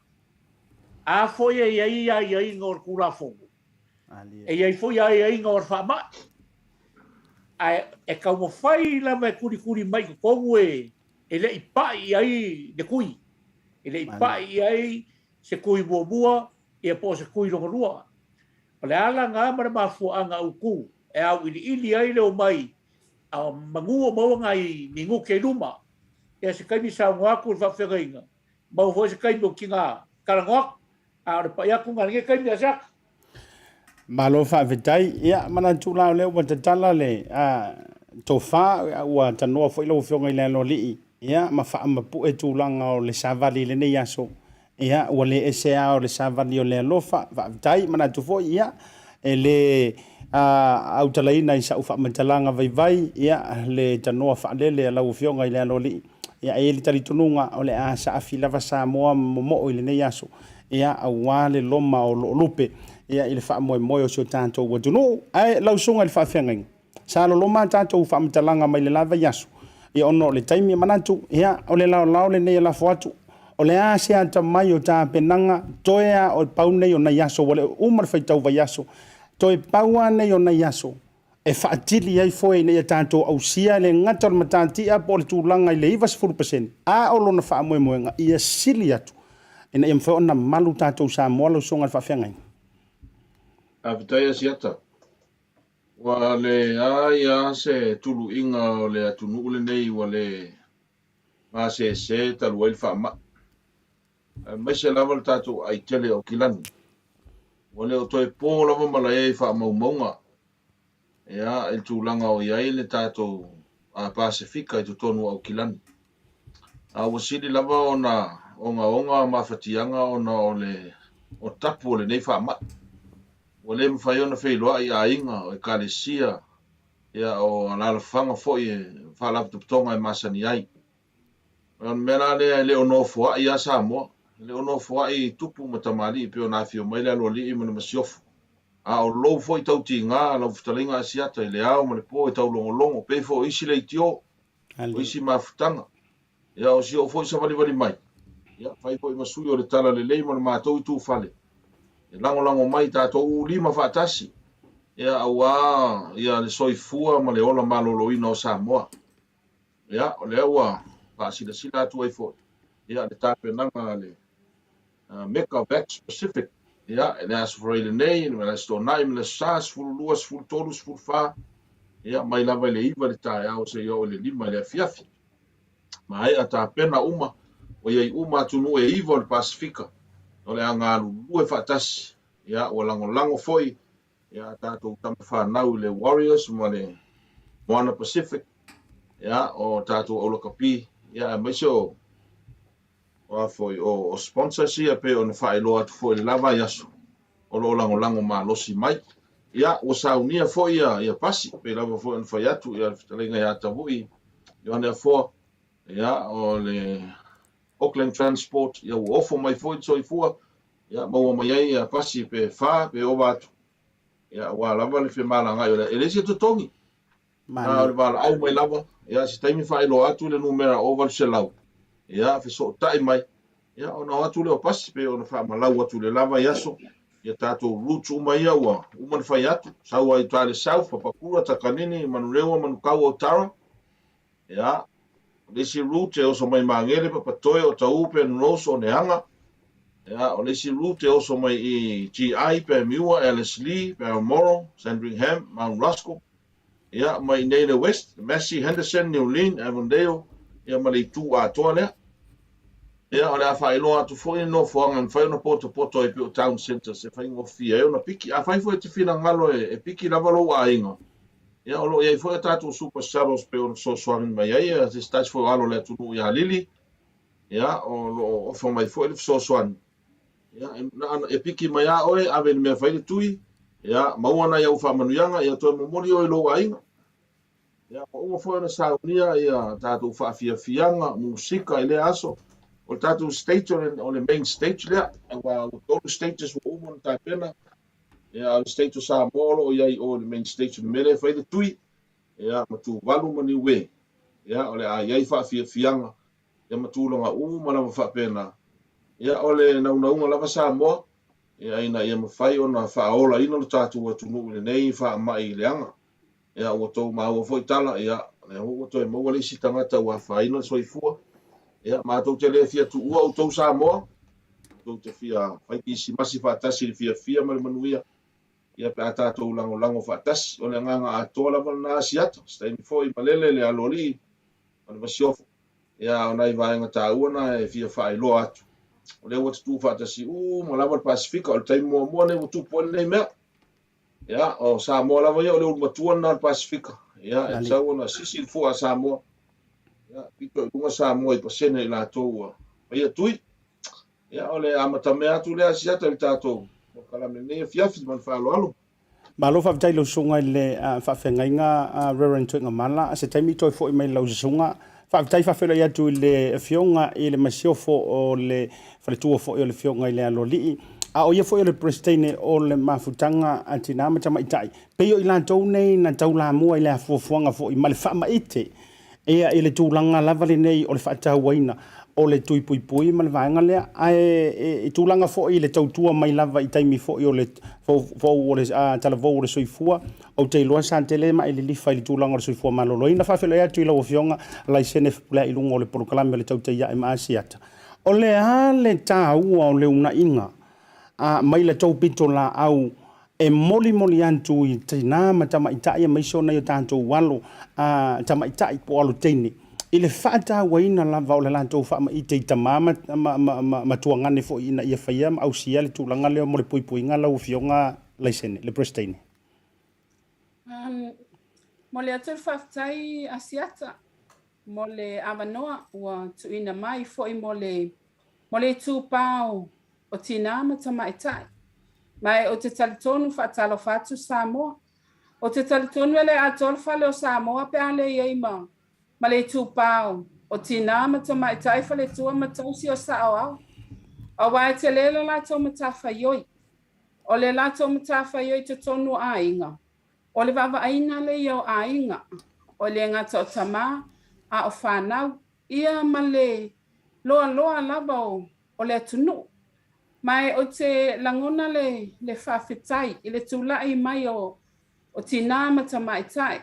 A foi e i ai aiaiga o le Tulafono, e i ai foi aiaiga o le faamai. Ae e taumafai lava e tulikuli mai i totonu e, e le i pai i ai le tui. E le i pai i ai se tui muamua, ia po o se tui lona lua. O le ala lena ma le mafuaaga autu e auiliili ai le omai a manu o maua nai minute i luma. Ia se taimi saunoa atu i le faafeagaiga, maua foi se taimi o tina talanoa atu, a o le pai atu lena i lenei taimi ia Jack. Malo faafetai. Ia, manatu la o lea ua tatala le tofa, ua tanoa foi lau Afioga i le Aloalii, ia, ma faamapue tulaga o le savali i lenei aso. Ia, ua le ese lava o le savali o le alofa. Faafetai, manatu foi, ia, e le autalaina i sau faamatalaga vaivai, ia, le tanoa faalele a lau Afioga i le Aloalii. Ia, e i ai le talitonuga o le a saafi lava Samoa ma momoo i lenei aso, ia, aua le loma o lo o lupe, ia, i le faamoemoe o si o tatou atunuu. Ae lau susuga i le faafeagaiga, Sa loloma a tatou faamatalaga mai le la vaiaso, ia ona o le taimi e manatu, ia, o le laolao lenei e lafo atu. O le a se atamai o tapenaga, toe a o pau nei o nai aso, ua le o uma le faitau vaiaso, toe pau a nei o nai aso e faatili ai foe ina ia tatou ausia e le gata o le matatia po o le tulaga i le 90%, a o lona faamoemoega ia sili atu ina ia mafai ona malu tatou Samoa lau Susuga i le Faafeagaiga. Faafetai Asiata. Ua leai lava se tuluiga o le atunuu lenei ua le gasese talu ai le faamai, aemaise lava le tatou aai tele o Aukilani. Ua le o toe po lava malaia i faamaumauga ia i le tulaga o i ai le tatou Pasefika i totonu o Aukilani. A ua sili lava ona ogaoga mafatiaga ona o le o tapu o lenei faamai. Ua le mafai ona feiloai aiga, o ekalesia, ia, o alaalafaga foi e faalapotopotoga e masani ai. O le mea la lea e le o nofoai lava Samoa, e le o nofoai tupu ma tamalii pei ona afio mai le aloalii ma le masiofo. A o lou foi tautiga, lau fetalaiga Asiata i le ao ma le po e taulogologo, pei foi o isi leitio, o isi mafutaga. Ia, o si ou foi savalivali mai, ia, fai foi ma sui o le Talalelei ma le matou itufale, e lagolago mai tatou ulima faatasi, ia, auā, ia, le soifua ma le ola maloloina o Samoa. Ia, o lea ua faasilasila atu ai foi, ia, le tapenaga a le Mecca Vax Pacific, ia, i le Aso Faraile nei, le Aso Toonai ma le Aso Sa, 12, 13, 14, ia, mai lava i le 9 i le taeao seia oo i le 5 i le afiafi. Maea tapena uma, ua i ai uma atunuu e iva o le Pasefika, o le a galulue faatasi. Ia, ua lagolago foi ia a tatou tama fanau i le Warriors ma le Moana Pacific, ia, o tatou aulakapi, ia, aemaise o, o a foi, o, o sponsors ia pei ona faailoa atu foi i le la vaiaso, o lo o lagolago malosi mai. Ia, ua saunia foi ia, ia pasi, pei lava foi ona fai atu, ia, le fetalaiga ia Tavui, Ioane Afoa, ia, o le Auckland Transport, ia, ua ofo mai foi le soifua, ia, maua mai ai ia pasi pe fa pe ova atu, ia, aua lava le femalagaai o le, e leai se totogi, na o le valaau mai lava, ia, se taimi faailoa atu le numera o 800, ia, fesootai mai, ia, ona o atu lea o pasi, pei ona faamalau atu i le la vaiaso, ia tatou routes uma ia ua uma ona fai atu, sau ai uta i le South, Papakura, Takanini, Manurewa, Manukau, Otara, Ia, o le isi route e oso mai Magele, Papatoe, Otahuhu, Penrose, Oneaga. Ia, o le isi route e oso mai i GI, Panmure, Ellerslie, Balmoral, Sandringham, Mount Roskill. Ia, mai i nei le West, Massey, Henderson, New Lynn, Avondale, ia ma le itu atoa lea. Ia, o le a faailoa atu foi le nofoaga e mafai ona potopoto ai pei o town centres e faigofie ai ona piki. Afai foi e te finagalo e piki lava lou aiga, Ia, o lo o i ai foi a tatou Super Shuttles pei ona fesoasoani mai ai se tasi foi o alo o le atunuu ia Lili. Ia, o lo o ofa mai foi le fesoasoani. Ia, e, na, e piki mai a oe, ave i le mea fai le tui, ia, maua nai au faamanuiaga, ia toe momoli oe i lou aiga. Ia, ua uma foi ona saunia ia tatou faafiafiaga, musika i lea aso. O le tatou stage o le, o le main stage lea, aua ua tolu stages ua uma ona tapena. Ia, a o le state o Samoa o lo o i ai i o i le main state, o le mea lea e fai le tui, ia, ma Tuvalu ma Niue, ia, o le a i ai faafiafiaga, ia, ma tulaga uma lava faapena. Ia, o le naunauga lava Samoa, ia, ina ia mafai ona faaolaina lo tatou atunuu i lenei faamai leaga. Ia, ua tou maua foi tala, ia, lea foi ua toe maua le isi tagata ua afaina le soifua. Ia, matou te le fia tuua outou Samoa, matou te fia fai kirisimasi faatasi i le fiafia ma le manuia, ia, pe a tatou lagolago faatasi. O le agaga atoa lava lena Asiata, se taimi foi malele le aloalii ma le masiofo. Ia, a o nai vaega taua na e fia faailoa atu, o lea ua tutu faatasi uma lava le Pasefika, o le taimi muamua lenei ua tupu ai lenei mea. Ia, o Samoa lava ia, o le ulu matua lena o le Pasefika. Ia, e tatau ona sisi le fua a Samoa. Ia, pito i luga Samoa i pasene i latou ua faia tui. Ia, o le amatamea atu lea Asiata i le tatou polokalame i lenei afiafi ma le faaaloalo. Malo faafetai i lau susuga i le faafeagaiga Reverend Tuigamala. Se taimi toe foi mai lau susuga. Faafetai faafeiloai atu i le Afioga i le Masiofo o le faletua foi o le Afioga i le Aloalii, a o ia foi o le Peresetene o le Mafutaga a Tina ma Tamaitai. Pei o i latou nei na taulamua i le afuafuaga foi ma le faamaite ia i le tulaga lava lenei o le faatauaina o le tui puipui ma le vaega lea, ae i tulaga foi i le tautua mai lava i taimi foi o le fou o le talavou o le soifua, ou te iloa sa tele mai lilifa i le tulaga o le soifua maloloina. Faafeiloai atu i lau Afioga Laisene Fepuleai i luga o le polokalame o le Tautai Ae ma Asiata. O le a le taua o le unaiga a mai la tou pito laau e molimoli atu i tina ma tamaitai aemaise o nai o tatou alo a tamaitai po o alo teine i le faatauaina lava o le latou faamaite i tama ma, ma, ma, ma, ma tuagane foi ina ia faia ma ausia le tulaga lea mo le puipuiga lau Afioga Laisene, le Peresetene? Momoli atu le faafetai Asiata mo le avanoa ua tuuina mai foi mo le mo le itupa o, o tinā ma tamaitai. Ma e ou te talitonu faatalofa atu Samoa. Ou te talitonu e le atoa le fale o Samoa pe a le i ai ma, ma le itupa o, o tinā ma tamaitai faletua ma tausi o saoao. Aua e tele le latou matafaioi. O le latou matafaioi i totonu o aiga, O le vaavaaiina lea o aiga, o le gata o tama a o fanau, ia ma le loaloa lava o o le atunuu. Ma e ou te lagona le le faafetai i le tulai mai o o tinā ma tamaitai,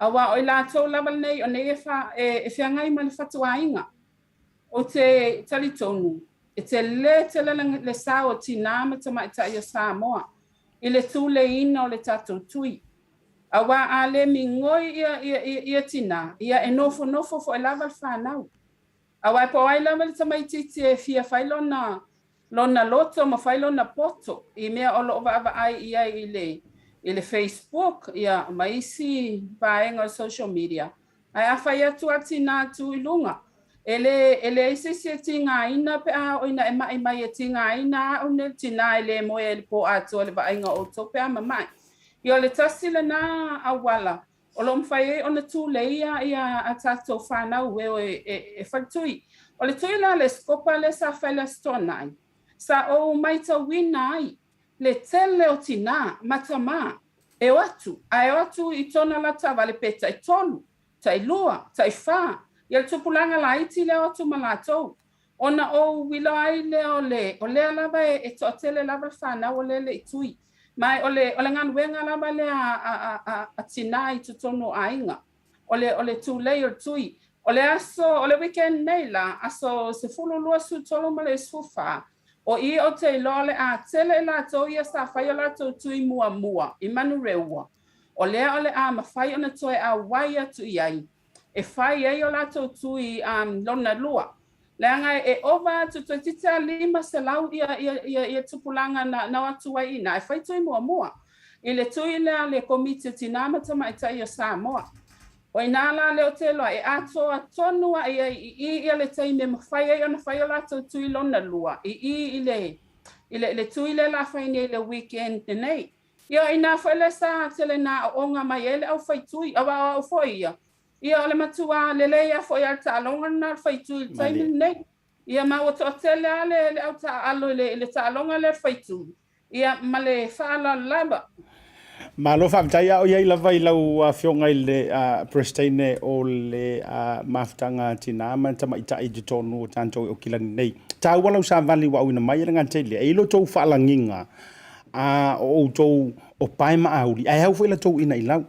aua o i latou lava lenei o nei e fa e feagai ma le fatuaiga. Ou te talitonu, e tele tele le sao o tinā ma tamaitai o Samoa i le tuleiina o le tatou tui. Aua a le migoi ia, ia, ia, ia tinā, ia e nofonofo foi lava le fanau. Aua e po o ai lava le tamaitiiti e fia fai lona, lona loto ma fai lona poto i mea o loo vaavaai i ai i le i le Facebook ia ma isi vaega o social media. Ae a fai atu a tinā tū i luga, e le e leai se isi e tigaina pe a oo ina e ma'i mai e tigaina a'u nei le tinā e le moe ai i le pō atoa i le vaaiga o outou pe a mama'i. Ia o le tasi lenā auala o lo o mafai ai ona tuleia ia a tatou fanau e o e faletui. O le tui la a le Esikopa lea sa fai i le Aso Toonai, sa ou maitauina ai le tele o tinā ma tamā e o atu, a e o atu i tona la taavale pe taitolu, tailua, taifa, ia le tupulaga laiti lea o atu ma latou. Ona ou iloa ai lea o le, o lea lava e, e toatele lava le fanau o lea e le i tui. Ma o le, o le galuega lava lea a, a, a, a tinā i totonu o aiga, o le, o le tulei o le tui. O le aso, o le weekend nei la, aso 12, 13 ma le 14, o i ou te iloa o le a tele i latou ia sa fai o latou tui muamua i Manureua, o lea o le a mafai ona toe auai atu i ai e fai ai o latou tui lona lua. Leaga e ova atu toeitiiti a 500 ia, ia, ia, ia tupulaga na, na o atu ai i ina e fai tui muamua i le tui lea a le Komiti o Tinā ma Tamaitai o Samoa. O inā la lea ou te iloa e atoa tonu aʻe ai i i ia le taimi e mafai ai ona fai o latou tui lona lua i i i le, i le, le tui lea la fai nei i le weekend lenei. Ia, o inā foi lea sa tele na aooga mai ai le aufaitui, aua o au foi ia, ia o le matuā lelei lava foi a le taaloga lena o le faitui i le taimi lenei. Ia, ma ua toatele lava le, le au taaalo i le, i le taaloga lea o le faitui, ia, ma le faaaloalo lava. Malo faafetai a o i ai lava i lau Afioga i le Peresetene o le Mafutaga a Tinā ma Tamaitai i totonu o tatou i Okilani nei. Taua lau savali ua auina mai e le gata i lea, e i ai lo outou faalagiga a o outou o pae ma auli, ae au foi la tou inailau.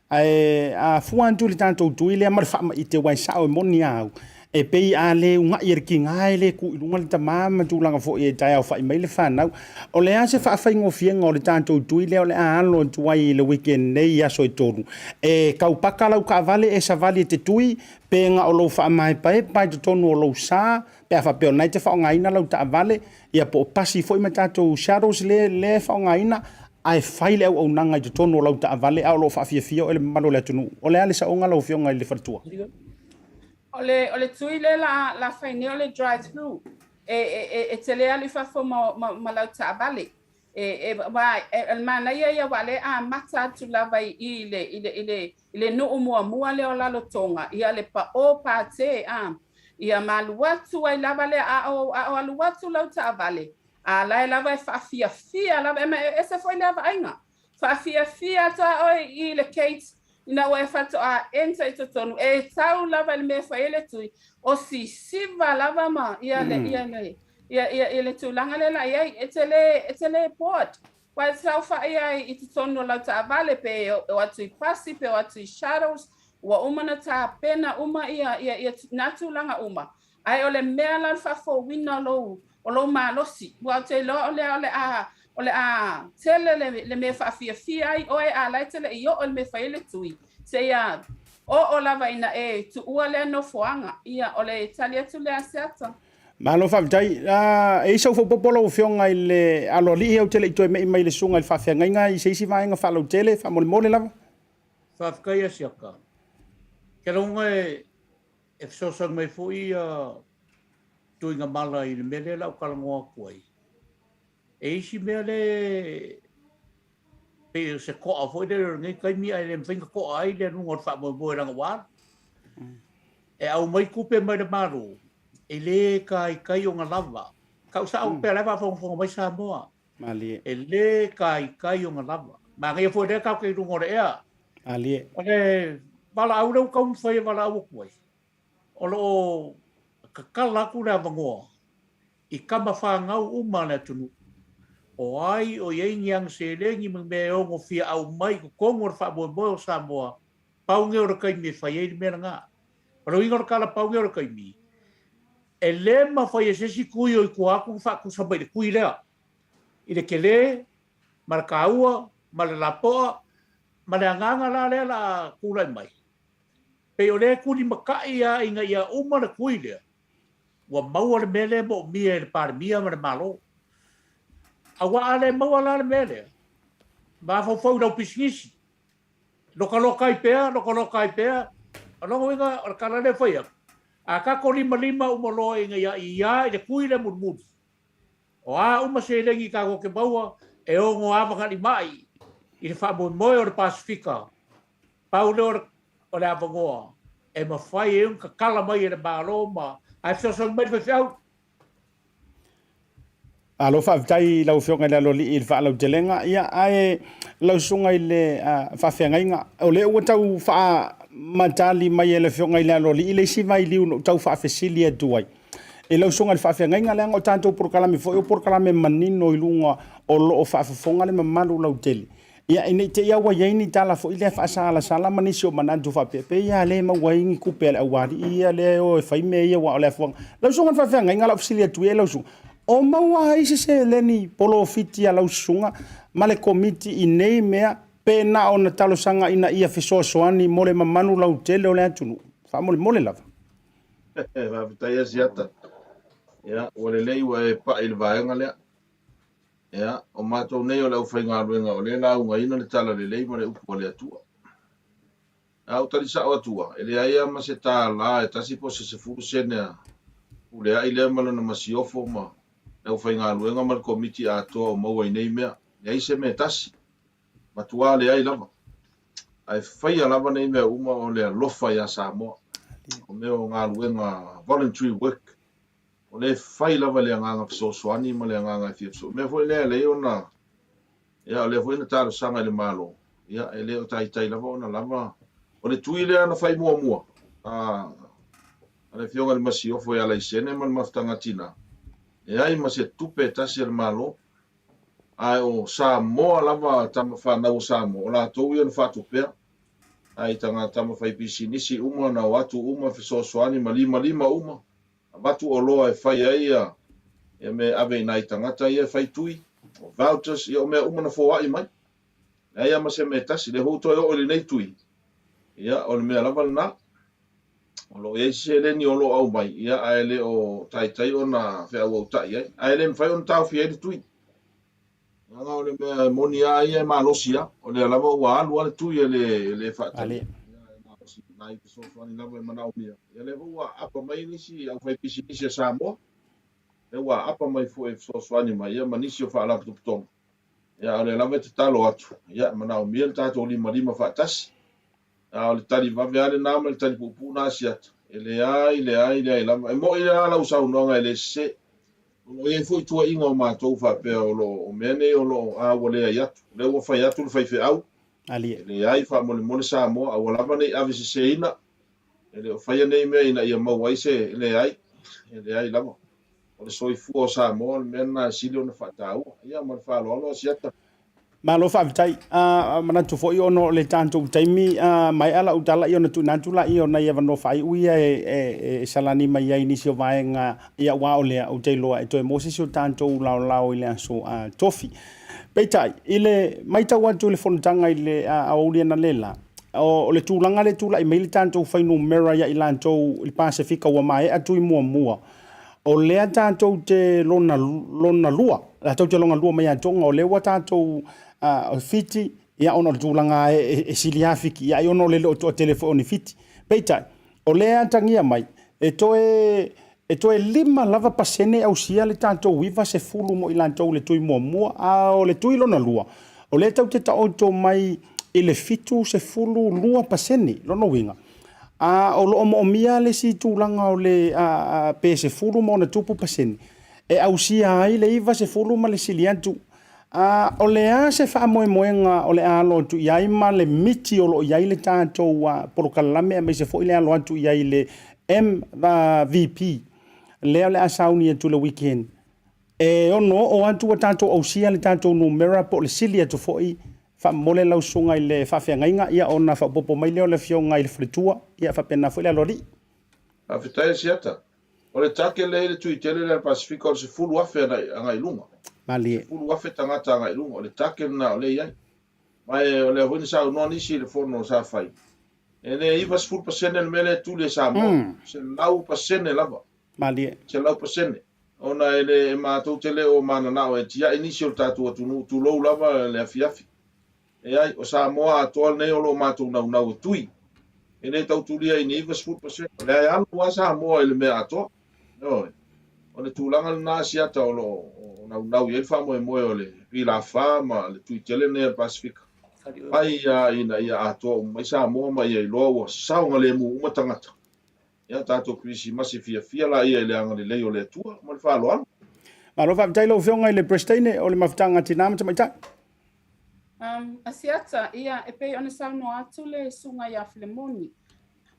Ae a fua atu i le tatou tui lea ma le faamaite aua e sao e moni a au, e pei a le uga'i e le tiga e le tu i luga le tama ma tulaga foi e taeaofa'i mai le fanau. O le a se faafaigofieina o le tatou tui lea o le a alo atu ai i le weekend nei i aso e tolu? E tau paka lau taavale e savali e te tui pe na o lou faamaepaepa i totonu o lou sa pe a faapea o lena e te faaaogaina lau taavale Ia po o pasi foi ma tatou shuttles lea lea e faaaogaina ae fai le auaunaga i totonu o lau taavale a o lo o faafiafia oe le mamalu o le atunuu. O le a le saoga lau Afioga i le faletua? O le, o le tui lea la, la fai nei o le drive through. E, e, e, e te le alu i fafo ma, ma, ma lau taavale. E, e, wa, e, e manaia ia wa le amata atu lava i i le, i le, i le, i le nuu muamua lea o Lalotoga, ia le paʻō pātē, a, ia ma alu atu ai lava lea, a o, a o alu atu lau taavale, a lae lava e faafiafia lava, e, ma e ese foi lea vaaiga, faafiafia atu a oe i le gate, ina ua e faatoa enter i totonu, e tau lava i le mea e fai ai le tui, o sisiva lava ma ia le, ia le, ia, ia, ia le tulaga lea la i ai, e te le, e te le bored. Ua e saofai ai i totonu o lau taavale, pe o atu i pasi, pe o atu i shuttles, ua uma ona tapena uma ia, ia, ia nā tulaga uma. Ae o le mea la o le faafouina o lou, o lou malosi. Ua ou te iloa o lea o le a, o le a tele le, le mea e faafiafia ai oe a la e te le i oo i le mea e fai ai le tui, seia oo lava ina e tuua lea nofoaga. Ia, o le tali atu lea a Seata. Malo faafetai. E i ai sau faaopoopo lau Afioga i le Aloalii ou te le i toe me'i mai i le susuga i le faafeagaiga i se isi vaega faalautele faamolemole lava. Faafetai Asiata. Ke lagona e e fesoasoani mai foi ia Tuigamala i le mea lea la ou talanoa atu ai. E isi mea le pei o se toa foi lele o lenei taimi ae le mafai ona toa ai le aluga o le faamoemoe leaga ua alu. E aumai tupe mai le Malo, e le taitai ona lava. Tau sao pea la e faafogafoga mai Samoa. Malie. E le taitai ona lava. Manaia foi lea tatou te i luga o le ea. Malie. O le valaau lea ua taumafai e valaau atu ai, o lo o tatala atu le avanoa i tama fanau uma a le atunuu, o ai o i ai ni ana seleni ma ni mea e ono fia aumai i totonu o le faamoemoe o Samoa, pau nei o le taimi e fai ai le mea lena. O le uiga o le tala pau nei o le taimi, e le mafai e se isi tui o i tua atu ona faatusa mai i le tui lea, i le tele ma le taua ma le lapoa ma le agaga la lea o le a tulai mai. Pei o lea e tulimatai lava ina ia uma le tui lea, ua maua le mea lea e moomia e le Palemia ma le Malo. Aua a le maua la le mea lea, mafaufau i lau pisinisi, lokaloka ai pea, lokaloka ai pea. O lona uiga o le tala lea e fai atu, a tatou limalima uma loa ina ia ia i le tui lea mulimuli, o a uma seleni tatou te maua e ono avagalima'i i le faamoemoe o le Pasefika, pau lea o le avanoa e mafai ai ona tatala mai e le Malo ma ae fesoasoani mai le faifeau. Malo faafetai i lau Afioga i le Aloalii i le faalautelega. Ia, ae lau susuga i le faafeagaiga, o lea ua tau faamatali mai e le Afioga i le Aloalii le isi vailiu na ou tau faafesili atu ai i lau susuga i le faafeagaiga, leaga o tatou polokalame foi o polokalame manino i luga o lo o faafofoga le mamalu lautele. Ia, ina ne i te i ua i ai ni tala foi lea faasalasala ma nisi o manatu faapea, pei lava le maua ai ni tupe a le aualii ia lea e o e fai mea ia aua o le afuaga. Lau susuga i le faafeagaiga, o lau fesili atu ia i lau susuga, o maua ai se seleni polofiti a lau susuga ma le komiti i nei mea pe na ona talosaga ina ia fesoasoani mo le mamalu lautele o le atunuu? Faamolemole lava. Faafetai Asiata. Ia, ua lelei ua e pai i le vaega lea. Ia, o matou nei o le aufaigaluega o lea e laugaina le talalelei ma le upu a le Atua. A ou tali sao atua, e leai lava ma se tālā e tasi po o se 10 sene a Pulea'i lea ma lona masiofo ma le aufaigaluega ma le komiti atoa o maua i nei mea. Leai se mea e tasi. Matuā leai lava. Ae faia lava nei mea uma o le alofa iā Samoa. O mea o galuega voluntary work. O lea e fai lava le agaga fesoasoani ma le agaga e fia fesoasoani. O le mea foi lea e alai ona, ia o lea foi na talosaga i le Malo, ia e le o taitai lava ona lava. O le tui lea na fai muamua a le Afioga i le Masiofo ia Laisene ma le Mafutaga Tina, leai ma se tupe e tasi a le Malo, ae o Samoa lava tama fanau o Samoa, o latou ia na faatupea. Ae i tagata tama fai pisinisi uma na o atu uma fesoasoani ma limalima uma. Avatu oloa e fai ai ia mea e ave i nai tagata ia e fai tui, o vouchers, ia o mea uma na foai mai. Leai lava ma se mea e tasi. Lea foi ua toe oo i lenei tui, ia o le mea lava lena. O lo o i ai se seleni o lo o aumai, ia ae le o taitai ona feauautai ai. Ae le mafai ona taofia ai le tui. Leaga o le mea e moni lava ia e malosi lava. O lea lava ua alu lava le tui e le, e le faatalia. Ia e malosi, nai fesoasoani lava e manaomia. Ia lea foi ua aapa mai nisi aufaipisinisi a Samoa, lea ua aapa mai foi e fesoasoani mai ia ma nisi o faalapotopotoga. Ia a o lea lava e tatalo atu, ia e manaomia le tatou limalima faatasi. A o le tali vave lava lena ma le tali puupuu lena a Asiata. E leai, leai, leai lava. E moni lava lau saunoaga e le sese. O lo o i ai foi tuuaiga o matou faapea o lo o mea nei o lo o, a ua leai atu. O lea ua fai atu le faifeau, e leai faamolemole Samoa, aua lava ne i aveseseina. E le o faia nei mea ina ia maua ai se, e leai, e leai lava. O le soifua o Samoa o le mea lena e sili ona faataua. Ia ma le faaaloalo Asiata. Malo faafetai. Manatu foi ona o le tatou taimi, maea lau tala ia ona tuuina atu laia o nai avanoa faaiu ia e salani mai ai nisi o vaega ia aua o lea ou te iloa e toe maua se isi o tatou laolao i le aso Tofi. Peitai, i le matau atu i le fonotaga i le aoauli analeila, o le tulaga lea e tulai mai le tatou fuainumera ia i latou i le Pasefika ua maea tui muamua, O lea tatou te lona, lona lua, tatou te lona lua mai ia Tonga, o lea ua tatou Fiti, ia ona o le tulaga e sili lava Fiti, ia ai ona o le le o toatele foi o ni Fiti. Peitai, o lea e atagia mai, e toe, e toe 5 lava pasene e ausia le tatou 90 mo i latou i le tui muamua, a o le tui lona lua, o lea tatou te taoto mai i le 72%, lona uiga, A o lo o moomia le isi tulaga o le pe 10 ma ona tupu pasene e ausia ai le 90 ma le sili atu. A o le a se faamoemoega o le a alo atu i ai ma le miti o lo o i ai le tatou polokalame aemaise foi le alo atu i ai i le MVP lea o le a sauni atu i le weekend e ono oo atu ua tatou ausia le tatou numera po o le sili atu foi Faamomole lau susuga i le faafeagaiga, ia ona faaopoopo mai lea o le afioga i le faletua, ia faapena foi le aloalii. Faafetai Asiata. O le take lea i le tui tele lea a le Pasefika o le 10,000 agai i luga. Malie. 10,000 tagata agai i luga. O le take lena o lea e i ai. Ma e o lea foi na saunoa nisi i le fono sa fai, e le 90% le mea lea e tuli e Samoa. 100% lava. Malie. 100%. Ona e le e matou te le o mananao e tiai nisi o le tatou atunuu, tulou lava le afiafi. Leai, o Samoa atoa lenei o lo o matou naunau e tui. E le tau tulia i ni 90%. O lea e alu lava Samoa i le mea atoa. Ioe. O le tulaga lena Asiata o lo o naunau i ai le faamoemoe o le Pilafa ma le tui tele lenei a le Pasefika. Fai lava ina ia atoa uma mai Samoa ma ia iloa ua saogalemu uma tagata. Ia tatou Kerisimasi fiafia laia i le agalelei o le Atua. Ma le faaaloalo. Malo faafetai lau Afioga i le Peresetene o le Mafutaga a Tina ma Tamaitai. Asiata, ia, e pei ona saunoa atu le Susuga ia Filemoni,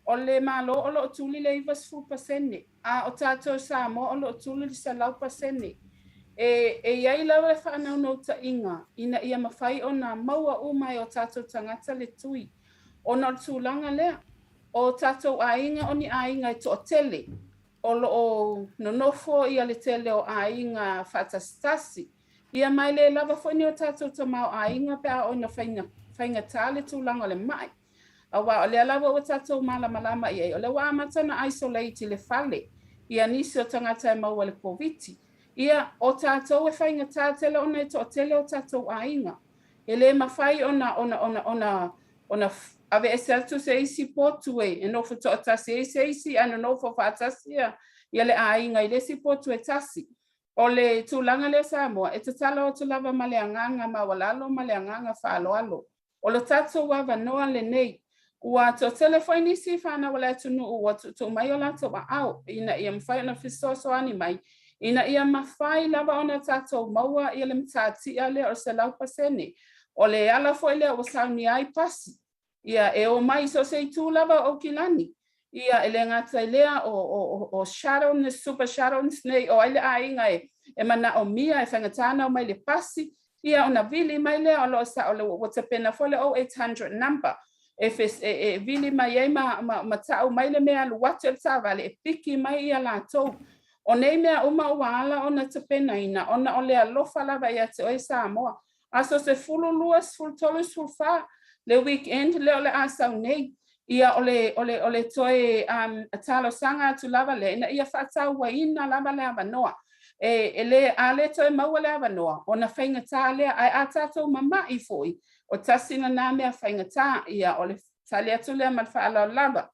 o le Malo o lo o tuli le 90%, a o tatou Samoa o lo o tuli le 100%. E, e i ai lava le faanaunautaiga ina ia mafai ona maua uma e o tatou tagata le tui, ona o le tulaga lea, o tatou aiga o ni aiga e toatele, o lo o nonofo ia le tele o aiga faatasitasi, Ia ma e le lava foi ni o tatou tamaoaiga pe a oo ina faigata le tulaga o le ma'i. Aua o lea lava ua tatou malamalama i ai, o lea ua amata ona isolate i le fale ia nisi o tagata e maua i le Koviti. Ia, o tatou e faigata tele ona e toatele o tatou aiga. E le mafai ona, ona, ona, ona, ona aveese atu se isi potu e, e nofo toatasi ai se isi ae nonofo faatasi ia, ia le aiga i le isi potu e tasi. O le tulaga lea Samoa, e tatalo atu lava ma le agaga maualalo ma le agaga faaaloalo. O lo tatou avanoa lenei. Ua toatele foi nisi fanau a le atunuu ua tuutuu mai o latou aao ina ia mafai ona fesoasoani mai ina ia mafai lava ona tatou maua ia le matatia lea o le 100%. O le ala foi lea ua saunia ai pasi Ia, e omai i so o se itu lava o Aukilani. Ia, e le gata i lea, o, o, o, o shuttleness, super shuttleness nei, o ai le aiga e, e manaomia, e faigata ona omai i le pasi, ia, ona vili mai lea, o lo o sa, o le, ua tapena foi le 0800 number, e, fes, e, e vili mai ai ma, ma, ma tau mai le mea alu atu e le taavale, e piki mai ia latou. O nei mea uma ua ala ona tapenaina, ona o le alofa lava ia te oe Samoa. Aso 12, 13, 14, le weekend lea o le a sau nei. Ia o le, o le, o le toe um, talosaga atu lava lea ina ia faatauaina lava le avanoa. E, e le, a le toe maua le avanoa, ona faigata lea, ae a tatou mama'i foi, o tasi lena mea faigata, ia o le tali atu lea ma le faaaloalo lava.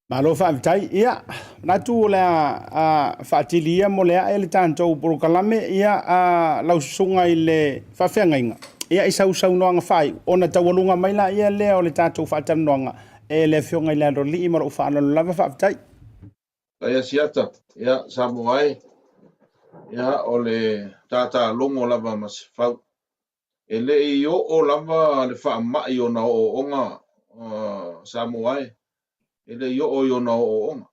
Malo faafetai. Ia, manatu o le a faatili ia mo le ae le tatou polokalame. Ia, a, lau susuga i le faafeagaiga, ia i sau saunoaga faaiu, ona taualuga mai laia lea o le tatou faatalanoaga e le Afioga i le Aloalii ma lou faaaloalo lava. Faafetai. Faia Siata, ia, Samoa e, ia, o le tātālogo lava ma se fau. E le i oo lava le faamai i ona ooooga Samoa e, e le i oo i ona ooooga.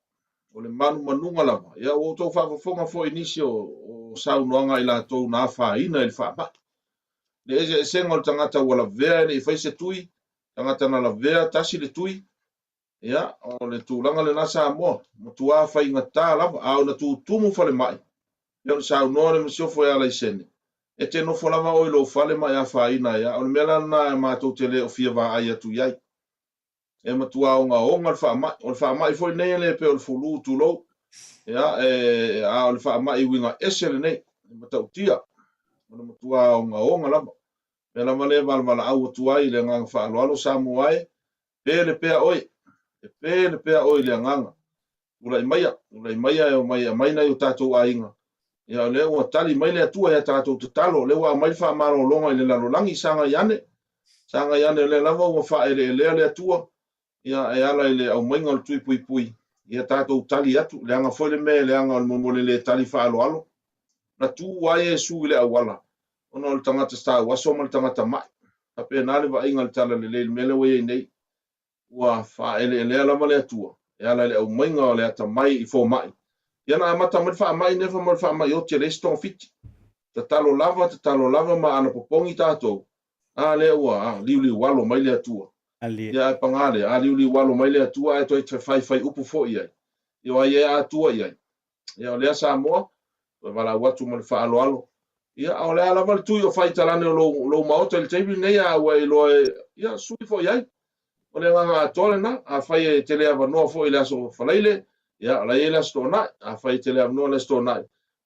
O le manumanuga lava, ia ua outou faafofoga foi i nisi o, o saunoaga a i latou na afaina i le faamai. Le eseesega o le tagata ua lavea e le i fai se tui, tagata na lavea tasi le tui, Ia, o le tulaga lena Samoa, matua faigata lava, a ona tutumu falemai, pei ona saunoa le Masiofo ia Laisene, e te nofo lava oe i lou fale ma e afaina ai a o le mea la lena matou te le o fia vaai atu i ai. E matua ogaoga le faamai. O le faamai foi lenei e le pei o le fulu, tulou, ia, e, a o le faamai uiga ese lenei, e matautia, o le matua ogaoga lava. Mea lava lea e valavalaau atu ai i le agaga faaaloalo Samoa e, Pele pea oe, e pele pea oe i le agaga. Tulai maia, tulai maia e omai e aumai nai o tatou aiga. Ia o lea ua tali mai le Atua ia tatou tatalo, o lea ua aumai le faamalologa i le lalolagi, sagai ane, sagai ane o lea lava ua faaeleelea le Atua, ia e ala i le aumaiga o le tui puipui, ia tatou tali atu, leaga foi le mea e leaga o le mo le le tali faaaloalo. Na tu ai Iesu i le auala, ona o le tagata tauaso ma le tagata ma'i. Faapena le vaaiga i le talalelei i le mea lea ua i ai nei. Ua faaeleelea lava le Atua e ala i le aumaiga o le atamai i fomai. Ia na amata mai le faamai nefa ma le faamai oti e leai se togafiti. Tatalo lava, tatalo lava ma anapopogi tatou, a lea ua a, liuliualo mai le Atua. Ia ae paga lea, a liuliualo mai le Atua ae toe faifai upu foi i ai. Ia o ai ea a Atua i ai? Ia o lea Samoa, toe valaau atu ma le faaaloalo. Ia, a o le a lava le tui o fai talane o lou, lou maota i le taimi lenei, a ua e iloa e, ia, sui foi ai. O le agaga atoa lena. Afai e te le avanoa foi i le aso Faraile, ia, o la e i ai le aso Toonai. Afai e te le avanoa i le aso Toonai,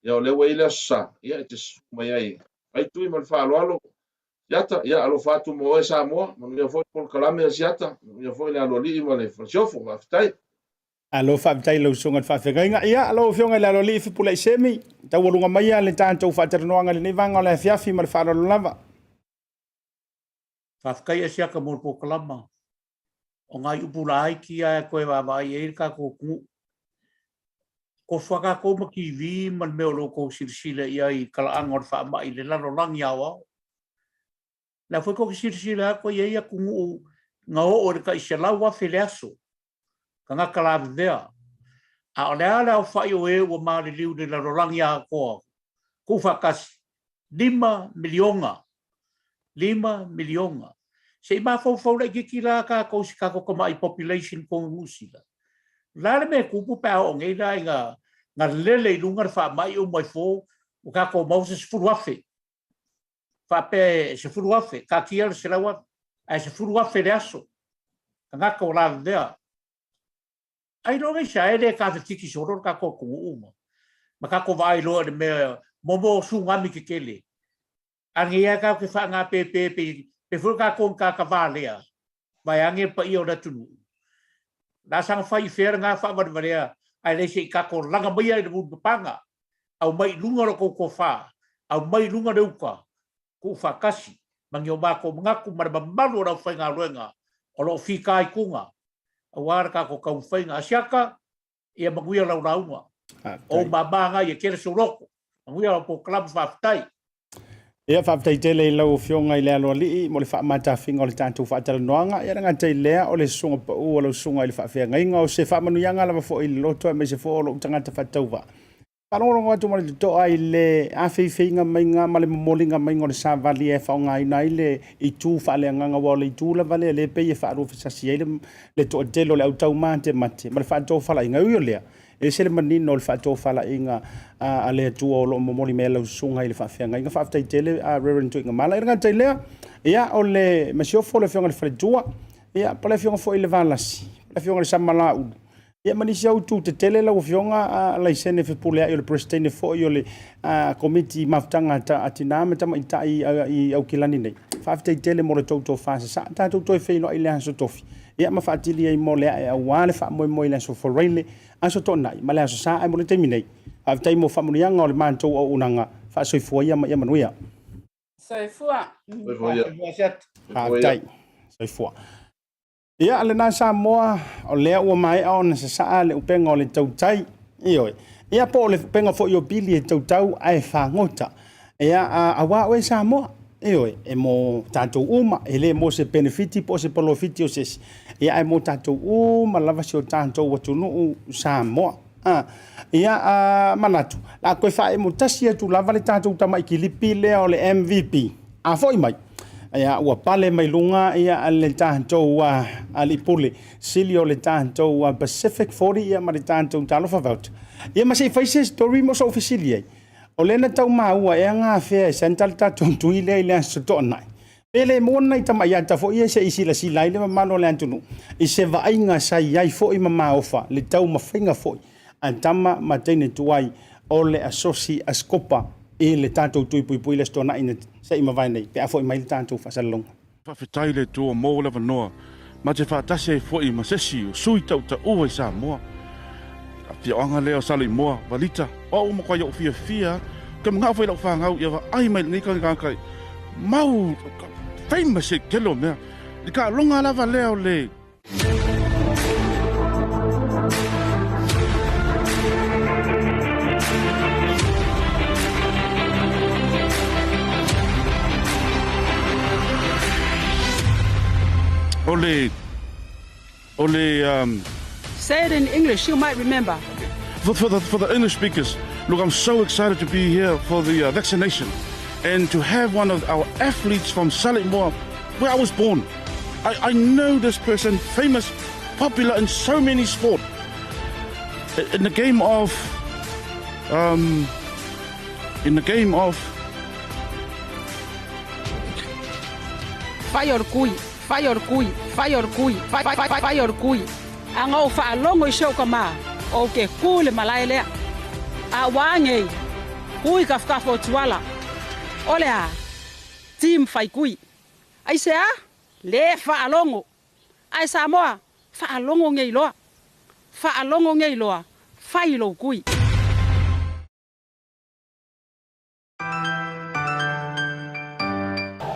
Ia o lea ua i ai le Aso Sa, ia e te susu mai ai e fai tui ma le faaaloalo. Siata, ia alofa atu mo oe Samoa, manuia foi le polokalame a Siata, manuia foi le aloalii ma le Falesiofo, faafetai. Alo faafetai i lau susuga i le faafeagaiga. Ia, lau Afioga i le Aloalii Fepuleai Semi, taualuga maia le tatou faatalanoaga i lenei vaega o le afiafi ma le faaaloalo lava. Faafetai Asiata mo le polokalama. O nai upu laiti lava e toe vaavaai i ai le tatou atunuu. Tofu lava tatou ma TV ma le mea o lo o outou silasila i ai i talaaga o le faamai i le lalolagi aoao. O lea foi tou te silasila atu e i ai atunuu na oo i le tai 100,000 le aso tagata lavevea. A o le a le aofai o e ua maliliu i le lalolagi atoa tuufaatasi? $5 miliona. $5 miliona. Se i mafaufau laitiiti la tatou i si tatou tamai population i totonu o Niu Sila. O le a le mea e tupu pe a oo nei la ina lele i luga le faamai uma ifo ua tatou maua se 10,000. Faapea e 10,000, taatia le 100,000, ae 10,000 le aso tagata ua lavevea. Ailoga i se a e le tafefiki solo le tatou atunuu ma tatou vaai loa i le mea mo tsunami tetele. A nei lava tatou te faagapepe pe foi tatou ni tagata valea, vaeane le paia o le atunuu. O le a saga fai i fea lena faavalevalea ae le se i tatou laga maia i le mulipapaga, aumai i luga lo outou tofa, aumai i luga le uta, tuufaatasi ma ni o matou manatu ma le mamalu o le aufaigaluega o lo o fitaituga aua le tatou taumafaiga. Asiata, ia manuia lau lauga. O ou mama na ia tele sou loto. Manuia lau polokalame, faafetai. Ia, faafetai tele i lau Afioga i le Aloalii mo le faamatafiga o le tatou faatalanoaga. Ia, le gata i lea, o le susuga pau a lau susuga i le faafeagaiga, o se faamanuiaga lava foi i le loto aemaise foi o lou tagata faatauvaa. Faalogologo atu ma le totoa i le afeifeiga maiga ma le momoliga maiga o le savali e faaaogaina ai le itu faaleagaga, aua o le itu lava lea lea e pei e faaluafesasi ai le toatele o le au taumatemate ma le faatofalaiga. E ui o lea, e ese le manino o le faatofalaiga a le Atua o lo o momoli mai ai lau susuga i le faafeagaiga. Faafetai tele Reverend Tuigamala. E le gata i lea, ia, o le masiofo o le Afioga i le Faletua, ia, po o le Afioga foi i le Valasi, po o le Afioga i le Samalaulu, Ia ma nisi au itu tetele lau Afioga a Laisene Fepuleai o le Peresetene foi o le Komiti Mafutaga a Tina ma Tamaitai i Aukilani nei. Faafetai tele mo le tou tofa sasaa. Tatou toe feiloai i le aso Tofi ia ma faatili ai mo le ae aua le faamoemoe i le aso Faraile, aso Toonai ma le aso Sa. Ae mo le taimi nei, faafetai mo faamanuiaga o le matou auaunaga. Faasoifua ia ma ia manuia. Soifua. Soifua ia. Faafetai. Soifua. Ia, lena Samoa, o lea ua maea ona sasaa le upega o le tautai. Ioe. Ia, po o le upega foi o Bili e tautau ae fagota. Ia, aua oe Samoa. Ioe, e mo tatou uma, e le mo se penefiti po o se polofiti o se isi. Ia, ae mo tatou uma lava si o tatou atunuu Samoa. Ia, manatu, la toe faaemo tasi atu lava le tatou tamai kilipi lea o le MVP. A foi mai, ia, ua pale mai luga ia, le tatou alii pule sili o le tatou Pacific 40 ia, ma le tatou Talofa Voucher. Ia, ma se i fai se story mo sou fesili ai. O lea na tau maua ea gafea e Santa le tatou tui lea i le aso Toonai. Pe le maua nai tamai ata foi ia se i silasila ai le mamalu o le atunuu i se vaaiga sa i ai foi ma maofa le taumafaiga foi a tama ma teine tuai o le asosi a Scopa i le tatou tui puipui i le Aso Toonai na se i mavae nei pe a foi mai le tatou faasalalauga. Faafetai le Atua mo le avanoa ma te faatasi ai foi ma sesi o sui tautaua i Samoa. Afioaga lea o Saleimoa, Valita, o au matua i ou fiafia, ke manao foi lau fanau ia vaai mai lenei tagata mau famous i tele o mea. I ka longa lava lea o le O le o le Say it in English, you might remember. For the English speakers, look, I'm so excited to be here for the vaccination and to have one of our athletes from Saleimoa, where I was born. I know this person, famous, popular in so many sports. In the game of, in the game of, Fai o le kui, fai o le kui, fai o le kui, fai, fai, fai, fai o le kui. A ou faalogo i si ou kamā, ou te ku i le malae lea. A ua agei, Kui kafukafu o Tuala. O le a? Team Faikui. Aisea? Lē faalogo. Ae Samoa, faalogo ngei loa. Faalogo ngei loa, fai lou kui.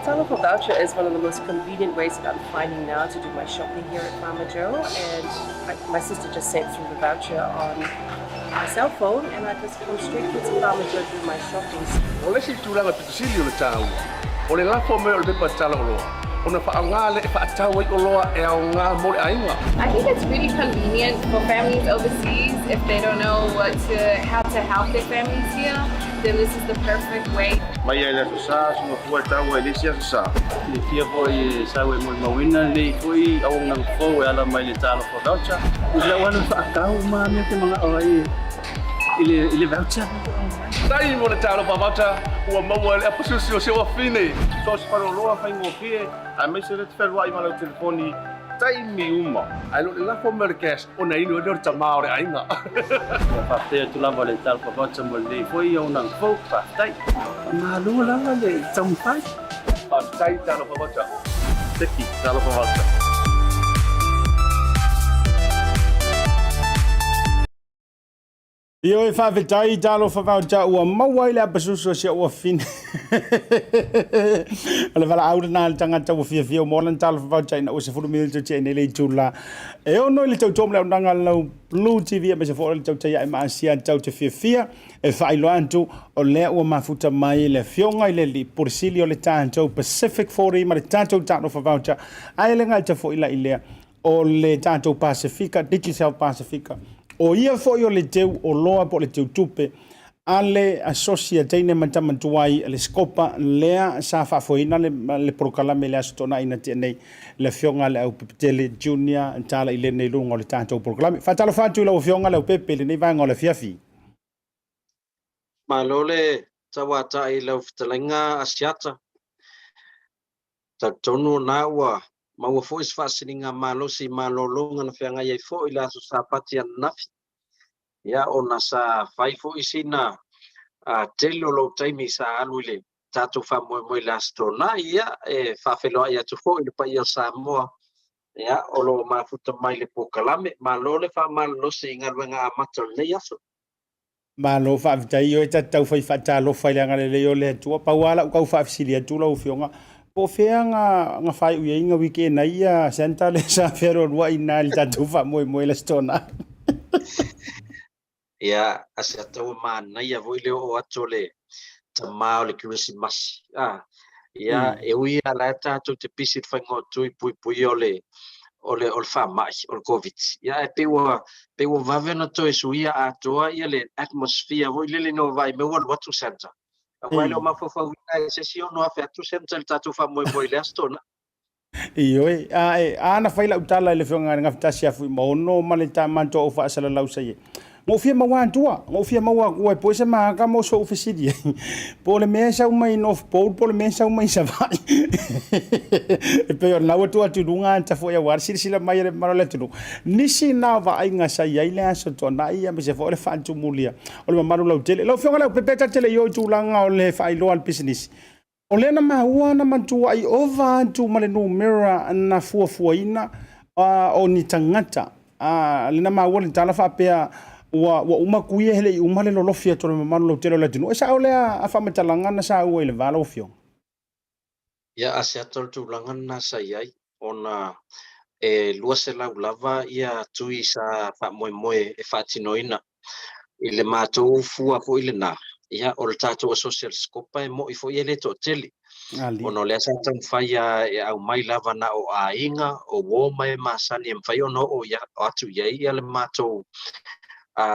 Talofa Voucher is one of the most convenient ways that I'm finding now to do my shopping here at Farmer Joe. And I, my sister just sent through the voucher on my cell phone and I just come straight here to Farmer Joe to do my shopping. O le isi tulaga pito sili o le taua, o le lafo mai o le pepa tala oloa, ona faaaoga lea e faatau ai oloa e aoga mo le aiga. I think it's really convenient for families overseas if they don't know what to, how to help their families here, then this is the perfect way. Mai lava i le Aso Sa, soga fua e taua i le isi Aso Sa. Silafia foi e sau e molimauina lenei foi auaunaga fou e ala mai le Talofa Voucher. I lau alu e faatau uma mea te manao ai i le i le voucher. Taimi mo le Talofa Voucher ua maua e le apasusi o si ou afine. So o se faleoloa faigofie aemaise lea te fealuai ma lau telefoni taimi uma. Ae le o le lafo mai o le cash ona inu ai lea o le tama o le aiga. Ua faafetai atu lava le Talofa Voucher mo lenei foi auaunaga fou. Faafetai. Faamalo lava le taumafai. Faafetai Talofa Voucher. Seki Talofa Voucher. Ioe faafetai talofa voucher ua maua ai le apasusu a si ou afine. O le valaau lena a le tagata ua fiafia ua maua lana talofa voucher ina ua 10 minute tia nei le itula e ono i le tautua ma le auaunaga a lau Blue TV aemaise foi o le tautai ae ma Asia tau te fiafia e faailoa atu o lea ua mafuta mai le afioga i le alii Pule Sili o le tatou Pacific 40 ma le tatou talofa voucher ae le gata foi la i lea o le tatou Pasefika, Digicel Pasefika. O ia foi o le teu oloa po o le teu tupe a le asosi a teine ma tama tuai le Scopa lea sa faafoeina le, le polokalame i le Aso Toonai na tea nei le afioga a le Aupepetele Junior Tala i lenei luga o le tatou polokalame. Faatalofa atu i lau afioga le Aupepe i lenei vaega o le afiafi. Malo le tauatai i lau fetalaiga Asiata. Talitonu o na ua maua foi se faasiliga malosi i malologa na feagai ai foi i le aso Sapati ananafi. Ia, ona sa fai foi sina tele o lou taimi sa alu i le tatou faamoemoe i le Aso Toonai. Ia, e faafeiloai atu foi i le paia o Samoa, ia, o lo o mafuta mai le polokalame. Malo le faamalolosi i galuega amata o lenei aso. Malo faafetai oe ta te tau fai faatalofa i le agalelei o le Atua. Pau lava lau tau faafesili atu lau Afioga, po o fea na, na faaiu i ai na weekend ai ia Santa lea sa fealualuai i ina i le tatou faamoemoe i le Aso Toonai? Ia, a se ata ua manaia foi le oo atu o le tama o le Kerisimasi. Ah, ia, e ui lava la e tatou te pisi i le faiga o tui puipuia o le, o le, o le faamai, o le Covid. Ia, ae pei ua, pei ua vave ona toe suia atoa ia le atmosphere foi lele ina ua vaai mai ua alu atu Santa. Aua e le o mafaufauina e se isi 6,000 atu Santa i le tatou faamoemoe i le Aso Toonai. Ioe, a e, a na fai lau tala i le afioga i le Gafatasi ia Fuimaono ma le tama toa o faasalalau sa i ai. Na ou fia maua atua, na ou fia maua atua e poe se mahaka mo so'u fesili ai. Po o le mea e sau mai North Pole po o le mea e sau mai Savaii. E pei o lena ua tuu atu i luga ata foi aua le silasila mai a le mamalu o le atunuu. Nisi na o vaaiga sa i ai le Aso Toonai aemaise foi o le faatumulia o le mamalu lautele. Lau Afioga Leaupepe, ta te le i o i tulaga o le faailoa a le pisinisi. O lea na maua na matuai ova atu ma le numera na fuafuaina o ni tagata. Lea na maua le tala faapea ua uma kuia e le i uma le lolofi atu o le mamalu lautele o le atunuu. E sao lea faamatalaga na saua i le va lau Afioga? Ia, a se ata o le tulaga lena sa i ai, ona e 200 lava ia tui sa faamoemoe e faatinoina. I le matou fua foi lena, ia, o le tatou Associate Scopa e mo'i foi e le toatele, ona o lea sa taumafai lava e aumai lava na o aiga, o uo ma e masani e mafai ona oo atu i ai ia le matou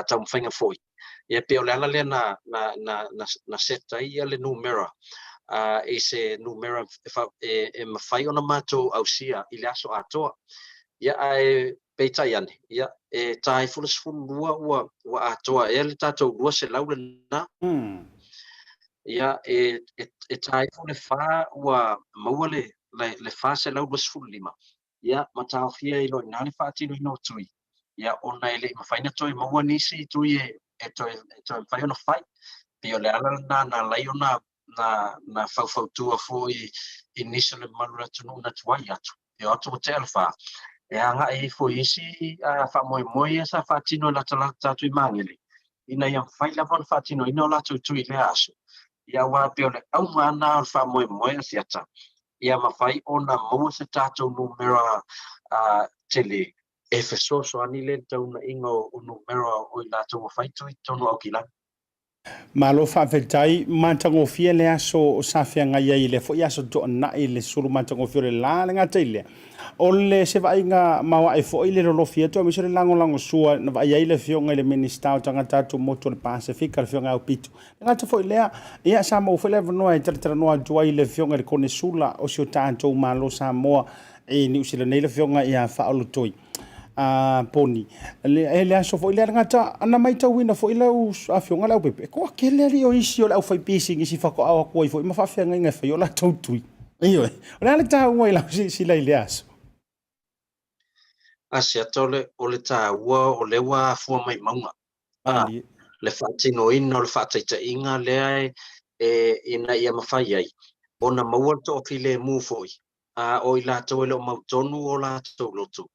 taumafaiga foi. Ia pei o le ala lea na, na, na, na, na set ai ia le numera i se numera e, e mafai ona matou ausia i le aso atoa. Ia ae peitai ane, ia, e ta ifo le 12 ua, ua atoa ea le tatou 200 lena. Ia, e, e, e ta ifo le 4 ua maua le, le, le 425. Ia, ma taofia ai loa i ina le faatinoina o tui, ia, ona e le i mafai ona toe maua nisi tui e, e toe, e toe mafai ona fai. Pei o le ala lena na ala ai ona na na faufautua foi i nisi o le mamalu o le atunuu na tuai atu e o atu ua tea le fa e agai ifo i isi faamoemoe ia sa faatino e latalata atu i Magele ina ia mafai lava ona faatinoina o latou tui i lea aso. Ia aua pei o le auga lena o le faamoemoe Asiata ia mafai ona maua se tatou numera tele e fesoasoani le taunaiga o numera o i latou ua fai tui i totonu o Aukilani. Malo faafetai, matagofie le aso sa feagai ai i lea foi aso toanai le sulu matagofie o le la, le gata i lea. O le se vaaiga maoae foi le lolofi atu aemaise o le lagolagosua na vaai ai le afioga i le Minisita o Tagata Atumotu o le Pasefika, le afioga ia Aupito. Le gata foi lea, ia sa maua foi le avanoa e talatalanoa atu ai le afioga i le Konesula o si o tatou Malo Samoa i Niu Sila nei, le afioga ia Faaolotoi Poni. E le aso foi lea le gata na matauina foi lau afioga le aupepe, e toatele alii o isi o le aufaipisinisi faatoa o atu ai foi ma faafeagaiga e fai o latou tui. Ioe, o le a le taua i lau silasila i lea aso? Asiata o le, o le taua o lea ua afua mai mauga. A, le faatinoina o le faataitaiga lea e, e, ina ia mafai ai ona maua le toafilemu foi a o i latou e le o mautonu o latou loto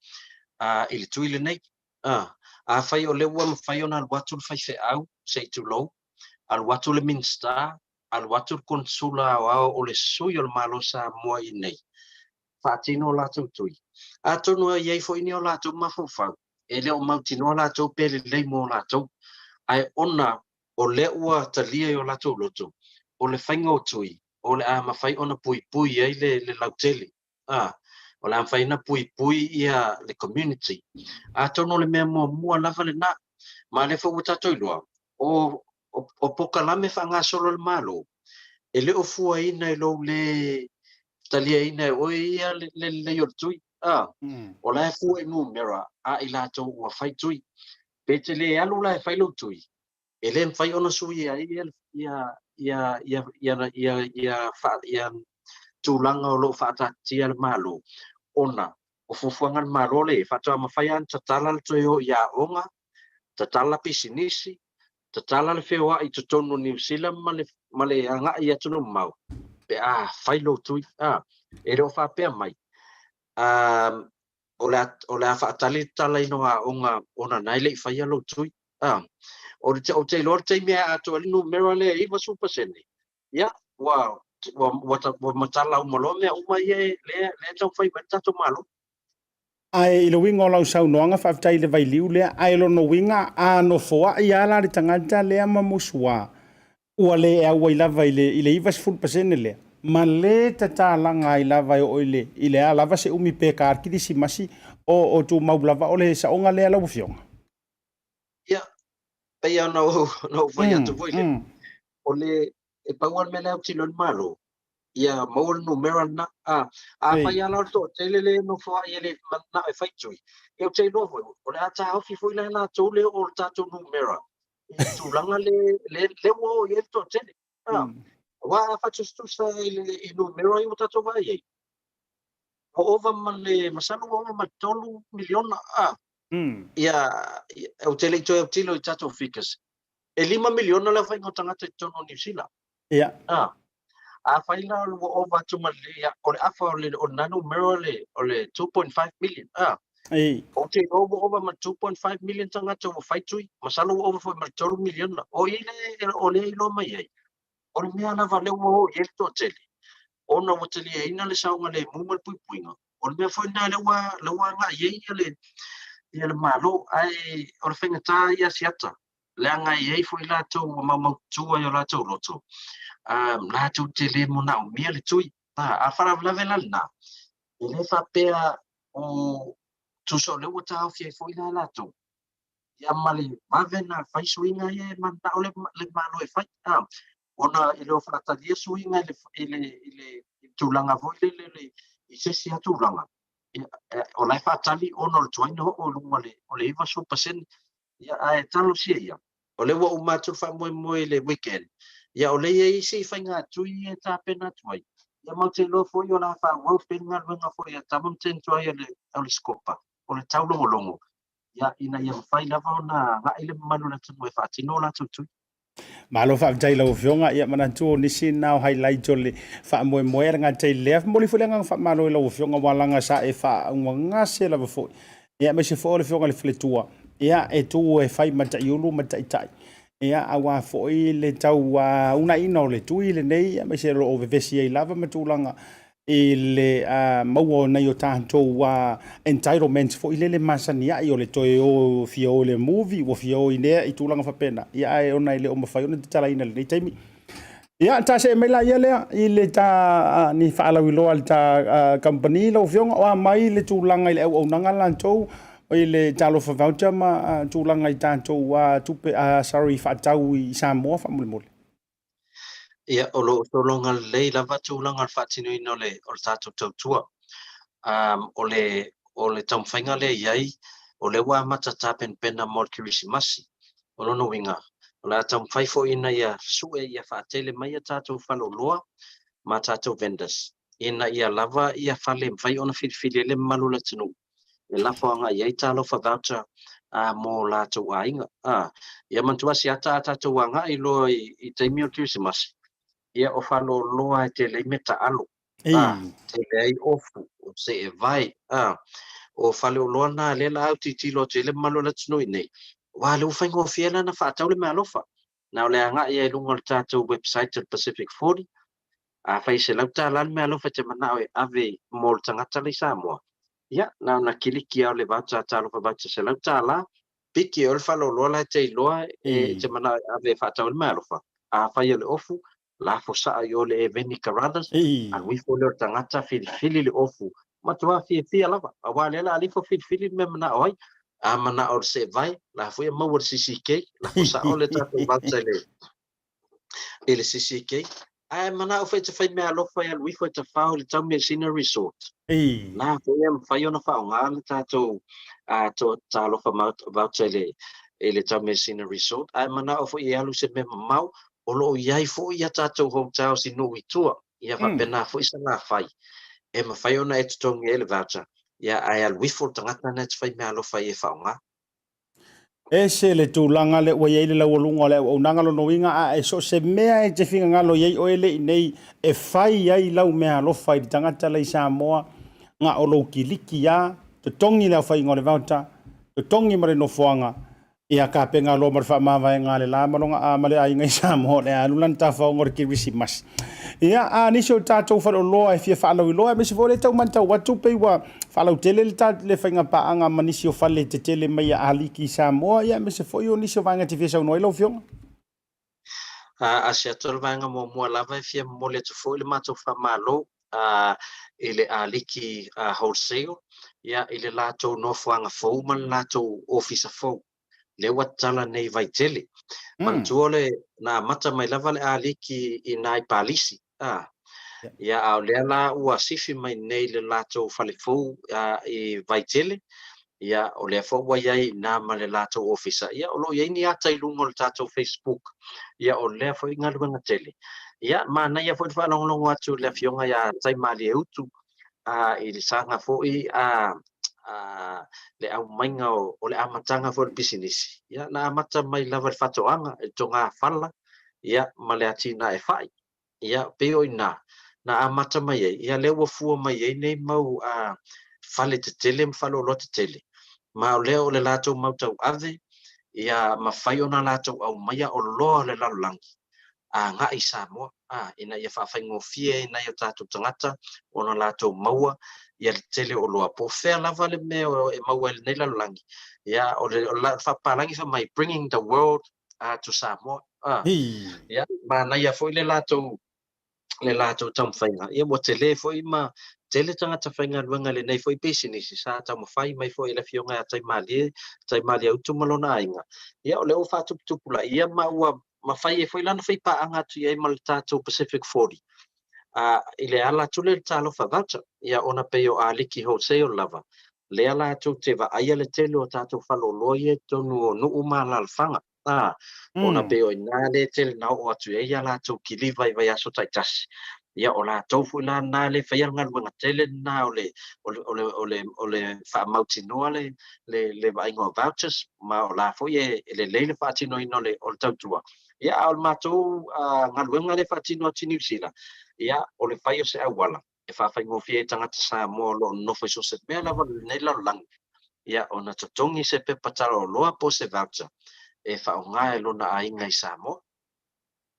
a, i le tui lenei. A, afai o lea ua mafai ona alu atu le faifeau, se i tulou, alu atu le Minisita, alu atu le Konesula Aoao o le sui o le Malo Samoa i inei, faatino o latou tui. Atonu e i ai foi ni o latou mafaufau, e le o mautinoa latou pe lelei mo latou, ae ona o lea ua talia i o latou loto, o le faiga o tui, o le a mafai ona puipui ai le, le lautele. A, o le a mafai ona puipui ia le community. Atonu o le mea muamua lava lena. Ma lea foi ua tatou iloa, o, o, o pokalame faagasolo a le Malo, e le o fuaina i lou le taliaina e oe ia le lelei o le tui. A, o la e fua i numera a i latou ua fai tui. Pe te le alu la e fai lou tui, e le mafai ona suia ai ia ia ia ia ia ia ia fa, ia tulaga o lo o faataatitia le Malo, ona o fuafuaga a le Malo lea e faatoa mafai lava ona tatala le toe o i aoga, tatala pisinisi, tatala le feoai i totonu o Niu Sila ma le, ma le agai i atunuu mamao pe a fai lou tui. A, e le o faapea mai, a, o le a, o le a faatali le tatalaina o aoga ona na e le i faia lou tui. A, o le, ou te iloa le taimi e atoa ai le numera lea e 90%, ia, ua, ua, ua, ua matala uma loa mea uma ia e, lea, lea e taumafai mai le tatou Malo. Ae i le uiga o lau saunoaga, faafetai i le vailiu lea, ae lona uiga, a nofoai lava la le tagata lea ma musuā, ua le auai lava i le i le 90% lea, ma le tatalaga ai lava e oo i le i le a lava se umi pe ka le Kirisimasi, o o tumau lava o le saoga lea lau Afioga. Ia, pei lava ona ou ona ou fai atu foi lea, o le, e pau lava le mea lea e autilo ai le Malo, ia maua le numera lena. A, afai lava la o le toatele lea e nofoai e le mananao e fai tui, ia ou te iloa foi, o le a taofi foi la e latou le oo o le tatou numera i le tulaga le, le, le ua oo i ai le toatele. A, aua a faatusatusa i le i numera ia ua tatou vaai ai, ua ova ma le, masalo ua ova ma le 3 miliona, a, ia, ou te le i toe autilo i tatou figures, e 5 miliona le aofaiga o tagata i totonu o Niu Sila. Ia. A, afai la ua ova atu ma le, ia, o le afa o le, o lena numera o le, o le 2.5 million. A, Ei. ou te iloa ua ova ma le 2.5 million tagata ua fai tui, masalo ua ova foi ma le 3 miliona. O i le, o lea e iloa mai ai, o le mea lava lea ua oo i ai le toatele, ona ua taliaina le saogalemu ma le puipuiga, o le mea foi lena lea ua, lea ua agai i ai ia le, ia le Malo. Ae o le faigata ia Asiata, leaga e i ai foi latou ua maumaututua i o latou loto, ā, latou te le manaomia le tui. Ā, a faalavelave la lena, e le faapea o tusa o lea ua taofi ai foi la latou, ia ma le vave ona fai suiga ia e mananao le, le Malo e fai, ā, ona e le o faatalia suiga i le, i le, i le, i le tulaga foi lele le, i se isi lava tulaga, ia, o la e faatali ona o le tuai ona oo i luga o le, o le 90%. Ia, ae talosia ia, o lea ua uma atu le faamoemoe i le weekend, ia o lea e i ai isi faiga tui e tapena atu ai. Ia ma ou te iloa foi o le a faaauau pea le galuega foi a Tama ma Tane Tuai o le, o le Scopa, o le taulogologo, ia, ina ia mafai lava ona agai le mamalu o le atunuu e faatino o latou tui. Malo faafetai i lau Afioga. Ia manatu o nisi na o highlight o le faamoemoe a le gata i lea. Momoli foi le agaga faamalo i lau Afioga aua leaga sa e faaugagase lava foi. Ia aemaise foi o le Afioga i le Faletua, ia e tu e fai ma taiulu ma taitai. Ia aua foi le tau unaiina o le tui lenei, aemaise o lo o vevesi ai lava ma tulaga i le maua o nai o tatou entitlements foi lele masani ai o le toe o fia o i le movie, ua fia o i lea i tulaga faapena, ia ae ona e le o mafai ona tatalaina i lenei taimi. Ia, ta see mai la ia lea i le ta ni faalauiloa a le ta kamupani lau Afioga, o a mai le tulaga i le auaunaga latou i le Talofa Voucher ma tulaga i tatou tupe, sorry, faatau i Samoa faamolemole. Ia, o lo o sologa lelei lava tulaga o le faatinoina o le tatou tautua. Um, o le, o le taumafaiga lea i ai, o lea ua amata tapenapena mo le Kerisimasi. O lona uiga, o le a taumafai foi ina ia sue ia faatele mai a tatou faleoloa ma tatou vendors, ina ia lava ia fale e mafai ona filifili ai le mamalu o le atunuu e lafo agai i ai Talofa Voucher mo latou aiga. Ia manatua Asiata a tatou agai loa i taimi o le Kerisimasi, ia o faleoloa e tele ai mea taalo, tele ai ofu, o seevae, o faleoloa na lea la autilotilo atu i ai le mamalu o le atunuu i inei, aua o lea ua faigofie la ona faatau le meaalofa. Na o le agai lava i luga o le tatou website o le Pacific 40, Afai e $100 le meaalofa e te manao e ave mo le tagata la i Samoa, ia, na ona kiliki lava o le voucher Talofa Voucher $100, piki oe le faleoloa la e te iloa e te manao e ave e faatau ai le meaalofa. Afai o le ofu, lafo sao i o le Eveni Carruthers, alu ifo lea o le tagata filifili le ofu, matua fiafia lava, aua o lea o le a alu ifo filifili le mea e manao ai. A manao i le seevae, la foi e maua i le CCK, lafo sao le tatou voucher i le i le CCK, ae manao foi e te fai meaalofa e alu ifo e tafao i le Taumeasina Resort. Na foi e mafai ona faaaoga le tatou Talofa Voucher i le Taumeasina Resort, ae manao foi e alu i se mea mamao, o lo o i ai foi a tatou hotels i nuu i tua, ia faapena foi Salafai, e mafai ona e totogi ai le voucher, ia ae alu ifo le tagata lena e te fai meaalofa ai e faaaoga. Ese le tulaga lea ua i ai le laualuga o le auaunaga lona uiga a e so o se mea e te finagalo i ai oe le i nei e fai ai lau meaalofa i le tagata la i Samoa na o lou kiliki a totogi le aofaiga o le voucher totogi ma le nofoaga ia kapena loa ma le faamavaega a le la ma lona a ma le aiga i Samoa o le a alu lana tafaoga o le Kerisimasi. Ia, a nisi o tatou faleoloa e fia faalauiloa, aemaise foi o lea e tau matau atu pei ua faalautele le, ta, le faiga paaga ma nisi o fale tetele mai a Aliki i Samoa, ia aemaise foi o nisi o vaega e te fia saunoa ai lau Afioga. A se atu o le vaega muamua lava e fia momoli atu foi le matou faamalo i le Aliki Wholesale, ia, i le latou nofoaga fou ma le latou ofisa fou. Lea ua tatala nei i Vaitele. Manatua le, na amata mai lava le Aliki i na i Palisi, a. Ia, a o lea la ua sifi mai nei le latou fale fou i Vaitele, ia, o lea foi ua i ai i ina ma le latou ofisa. Ia, o lo o i ai ni ata i luga o le tatou Facebook, ia, o lea foi galuega tele. Ia, manaia foi le faalogologo atu i le Afioga ia Taimalieutu, i le saga foi a le aumaiga o le amataga foi o le pisinisi, ia, na amata mai lava i le faatoaga, i le togafala, ia, ma le atinae fai. Ia, pei o i ina na amata mai ai, ia, lea ua fua mai ai nei mau fale tetele ma faleoloa tetele, ma o lea o le latou mau tauave, ia mafai ona latou aumaia oloa o le lalolagi agai i Samoa, a, ina ia faafaigofie ai nai o tatou tagata ona latou maua ia le tele o oloa. Po o fea lava le mea e maua ai i lenei lalolagi, ia, o le, o le faapapalagi fai mai, bringing the world to Samoa. A, ia, manaia foi le latou le latou taumafaiga. Ia ua tele foi ma tele tagata faigaluega i lenei foi pisinisi sa taumafai mai foi e le Afioga ia Taimalie, Taimalieutu ma lona aiga. Ia o lea ua faatuputupulaia ma ua mafai ai foi lana faipaaga atu i ai ma le tatou Pacific 40 i le ala atu lea i le Talofa Voucher. Ia ona pei o Aliki Wholesale lava lea latou te vaaia le tele o tatou faleoloa ia i totonu o nuu ma alaalafaga. Ā, ona pei o i ina lea e tele na oo atu ai a latou kiliva i vaiaso taitasi. Ia, o latou foi la lena lea e faia le galuega tele lena o le, o le, o le, o le, o le faamautinoa le, le, le vaaiga o vouchers, ma o la foi e, e lelei le faatinoina o le, o le tautua. Ia, a o le matou galuega lea e faatino atu i Niu Sila, ia, o le fai o se auala e faafaigofie ai tagata Samoa o lo o nonofo i so o se mea lava o lenei lalolagi, ia, ona totogi se pepa talaoloa po o se voucher e faaaoga e lona aiga i Samoa.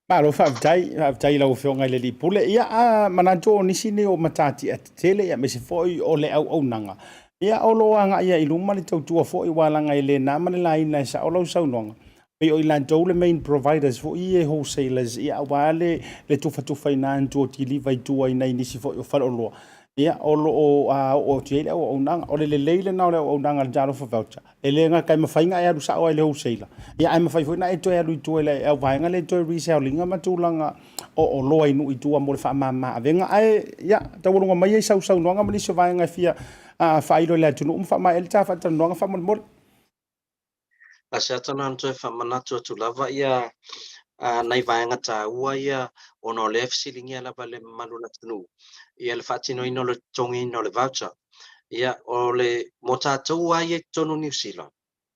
Malo faafetai, faafetai i lau Afioga i le Alii Pule. Ia, a manatu o nisi nei o matatia tetele, ia, aemaise foi o le auaunaga, ia, o lo o agai ai i luma le tautua foi, aua leaga e le na ma le laina e sao lau saunoaga. Pei o i latou le main providers foi ia e wholesalers, ia, aua le le tufatufaina atu o kiliva i tua i nai nisi foi o faleoloa, ia, o lo o oo atu i ai le auaunaga. O le lelei lena o le auaunaga a le Talofa Voucher. E le gata e mafai ona e alu sao lava i le wholesaler, ia ae mafai foi ona e toe alu i tua i le auvaega lea e toe resell ina ma tulaga o oloa i nuu i tua mo le faamama avega. Ae, ia, taualuga mai ai sau saunoaga ma nisi o vaega e fia faailo i le atunuu ma faamaea ai le ta faatalanoaga faamolemole. Asiata na ona toe faamanatu atu lava ia nai vaega taua ia ona o lea e fesiligia lava e le mamalu o le atunuu ia le faatinoina o le totogiina o le voucher. Ia, o le, mo tatou lava ia i totonu o Niu Sila,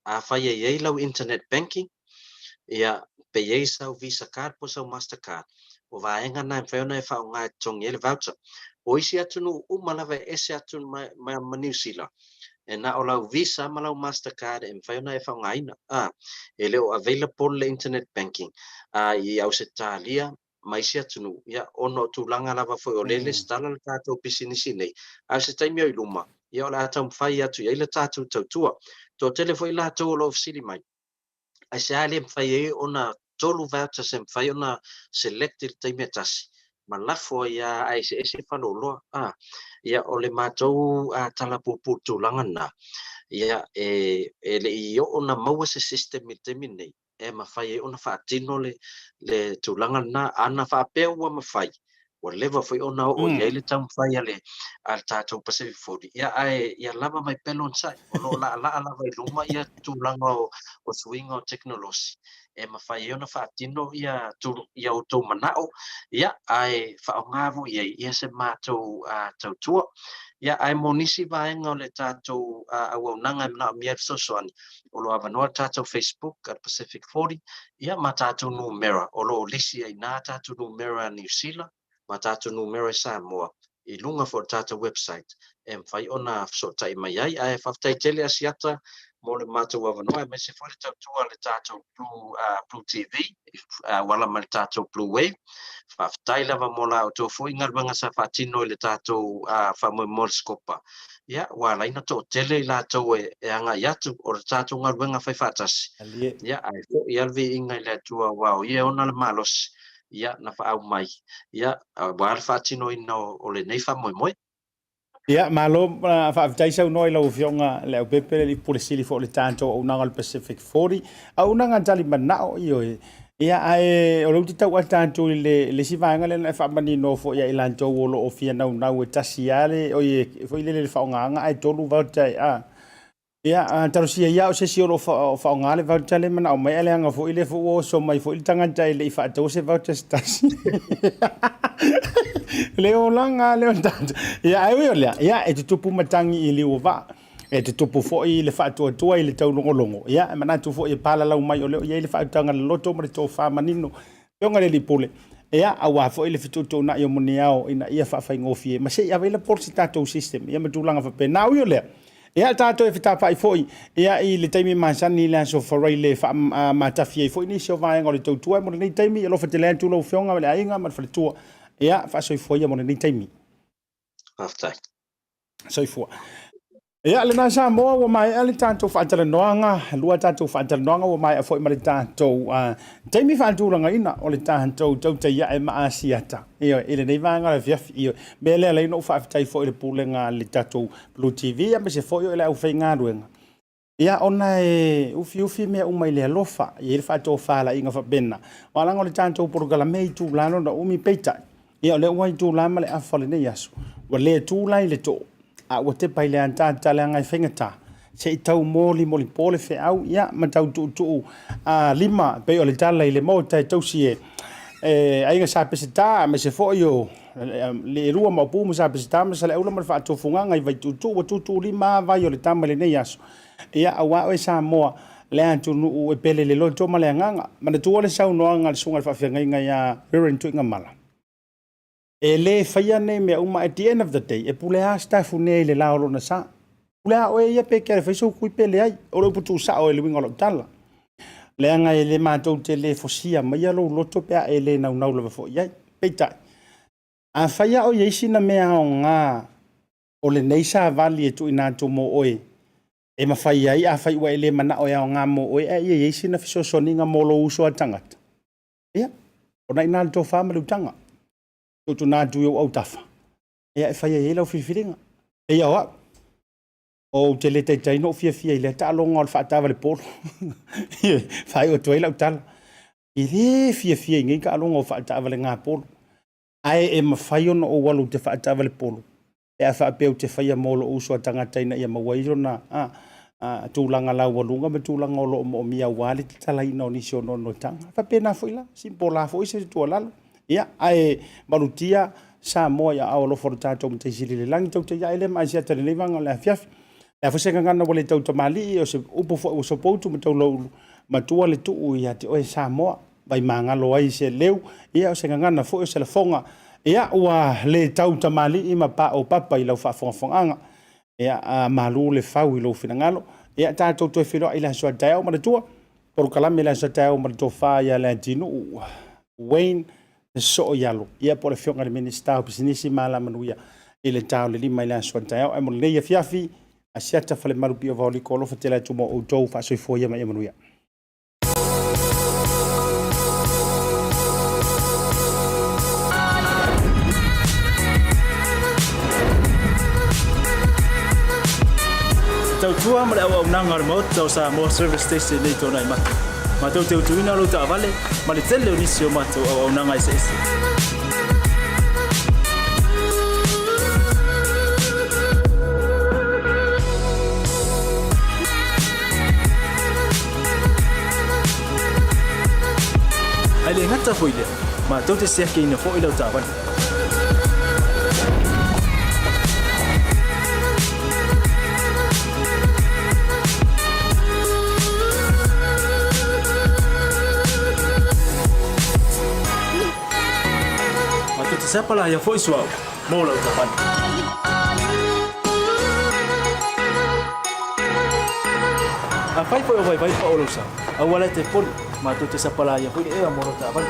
afai e i ai lau internet banking, ia, pe i ai sau Visa card po o sau Master card, o vaega na e mafai ona e faaaoga e totogi ai le voucher. O isi atunuu uma lava e ese atu ma, ma, ma Niu Sila, e na o lau Visa ma lau Master card e mafai ona e faaaogaina. A, e le o available le internet banking a, i Ausetalia ma isi atunuu, ia, ona o tulaga lava foi o lea e lesitala le tatou pisinisi nei, a o se taimi o i luma, ia, o le a taumafai atu i ai le tatou tautua. Toatele foi latou o lo o fesili mai, aisea le mafai ai ona tolu vouchers e mafai ona select i le taimi e tasi, ma lafo ai lava a eseese faleoloa. A, ia, o le matou tala puupuu i le tulaga lena, ia, e, e le i oo ona maua se system i le taimi lenei, e mafai ai ona faatino le, le tulaga lena. Ana faapea ua mafai, ua leva foi ona oo i ai le taumafai a le, a le tatou Pacific Forty. Ia, ae ia lava mai pea le onosai, o lo o laalaa lava i luma ia tulaga o, o suiga o tekonolosi e mafai ai ona faatino ia, ia outou manao, ia, ae faaaoga foi i ai ia se matou tautua. Ia, ae mo nisi vaega o le tatou auaunaga e manaomia ai le fesoasoani, o lo o avanoa le tatou Facebook a le Pacific 40, ia ma tatou numera, o lo o lisi ai i ina tatou numera a Niu Sila ma tatou numera i Samoa i luga foi o le tatou website e mafai ona fesootai mai ai. Ae faafetai tele Asiata mo le matou avanoa aemaise foi le tautua a le tatou Blue, Blue TV e auala mai le tatou Blue Wave. Faafetai lava mo la outou foi galuega sa faatino i le tatou faamoemoe o le Scopa. Ia, ua ala ai ona toatele i latou e agai atu, o le tatou galuega fai faatasi. Ia, ae foi lava le viiga i le Atua aua o Ia e ona le malosi, ia, na faau mai, ia, aua le faatinoina o lenei faamoemoe. Ia, malo, faafetai saunoa i lau Afioga Leaupepe, le Alii Pule Sili foi o le tatou Auaunaga o le Pacific 40. Auaunaga tali manao, ioe. Ia, ae o lea ou te tau ata atu i le, le isi vaega lea na e faamanino foi ia i latou o lo o fia naunau e tasi lava le, oi, e, foi lele le faaaogaina ae tolu voucher e, a. Ia, a, talosia ia o se isi o lo o faaaoga le voucher lea e manao mai, ae leaga foi lea foi ua oso mai foi le tagata e le i faataua se voucher se tasi. Le olaga lea o le tagata. Ia, ae ui o lea, ia, e tutupu matagi i liu o vaa. E tutupu foi le faatuatua i le taulogologo, ia, e manatu foi e palalau mai o lea o i ai le faautaga loloto ma le tofa manino. Afioga i le Alii Pule, ia, aua foi le fetuutuunai o muniao ina ia faafaigofie ma se i available se tatou system, ia ma tulaga faapena. Ui o lea, ia, tatou e fetapai foi, ia, i le taimi masani i le Aso Faraile e faamatafi ai foi nisi o vaega o le tautua mo lenei taimi. Alofa tele atu lau Afioga ma le aiga ma le faletua, ia, faasoifua ia mo lenei taimi. Faafetai. Soifua. Ia, lena Samoa, ua maea le tatou faatalanoaga, lua tatou faatalanoaga, ua maea foi ma le tatou taimi faatulagaina o le tatou tautai ae ma Asiata, ioe, i lenei vaega o le afiafi, ioe. Mea lea alai ona ou faafetai foi i le pulega a le tatou Blue TV, aemaise foi o le aufaigaluega. Ia, ona e ufiufi mea uma i le alofa, e i ai le faatofalaiga faapena. Aua leaga o le tatou polokalame e itula lona umi, peitai, ia o lea ua itula ma le afa o lenei aso, ua le tu la i le too, a ua tepa i le ataata leaga e faigata, se i tau molimolipo le feau, ia, ma tau tuutuu lima, pei o le tala i le Maota e tausi e Aiga Sa Peseta, aemaise foi o Leelua ma Opu ma Sa Peseta ma Saleaula ma le faatofugaga i Vaituutuu, ua tuutuu lima lava vai o le tama i lenei aso. Ia, aua oe Samoa, Le atunuu e pele i le loto ma le agaga. Manatua le saunoaga a le susuga i le faafeagaiga ia Reverend Tuigamala, e le faia nei mea uma, at the end of the day, e pule lava Sitafune i le la o lona sa. Pule lava oe ia pe e te fai sou kui pe leai. O le upu tuusao i le uiga o lau tala. Leaga e le matou te le fosia maia lou loto pe a e le naunau lava foi i ai. Peitai, afai lava o i ai sina mea aoga o lenei savali e tuuina atu mo oe, e mafai ai, afai ua e le manao e aoga mo oe, ae ia i ai sina fesoasoaniga mo lou uso a tagata, ia, o lena i ina le tofa ma le utaga. Tuutuuna atu i ou autafa, ia e fai ai lau filifiliga. Eia o au, ou te le taitai ona ou fiafia i lea taaloga o le faataavale polo. E faaiu atu ai lau tala. E le fiafia i nei taaloga o faataavale gapolo. Ae e mafai ona ou alu ou te faataavale polo, pe a faapea ou te faia mo lou uso a tagata ina ia maua ai lona tulaga laualuga ma tulaga o lo o moomia aua le tatalaina o nisi o noanoataga. E faapena foi la, simple la foi se tuualalo. Ia, ae malutia Samoa i aao alofa o le tatou Matai Sili i le lagi, tou te ia i lea ma Asiata i lenei vaega o le afiafi. Le a foi se gagana ua le tautamalii, o se upu foi ua sopoutu ma taulaulu, matua le tuu ia te oe Samoa, vai magalo ai se leu, ia o se gagana foi o se lafoga, ia ua le tautamalii ma paopapa i lau faafogafogaaga. Ia, a malu le fau i lou finagalo. Ia, tatou toe feiloai i le aso a taeao, manatua, polokalame i le aso a taeao ma le tofa ia Leatinuu Wayne Sooialo, ia po o le Afioga i le Minisita o Pisinisi ma Alamanuia i le ta o le 5 i le aso a taeao. Ae mo lenei afiafi, Asiata Falemalu Pio Vaoliko, alofa tele atu mo outou, faasoifua ia ma ia manuia. Le tautua ma le auaunaga a le Maota o Samoa Service Station nei Tuanai Mata. Matou te utuina lou taavale ma le tele o nisi o matou auaunaga eseese. Ae le gata foi i lea, matou te siakiina foi lau taavale. Matou te sapalaia foi suauu mo lau taavale. Afai foi o vaivai pao lou sa, aua la e te poli, matou te sapalaia foi le ea mo lau taavale.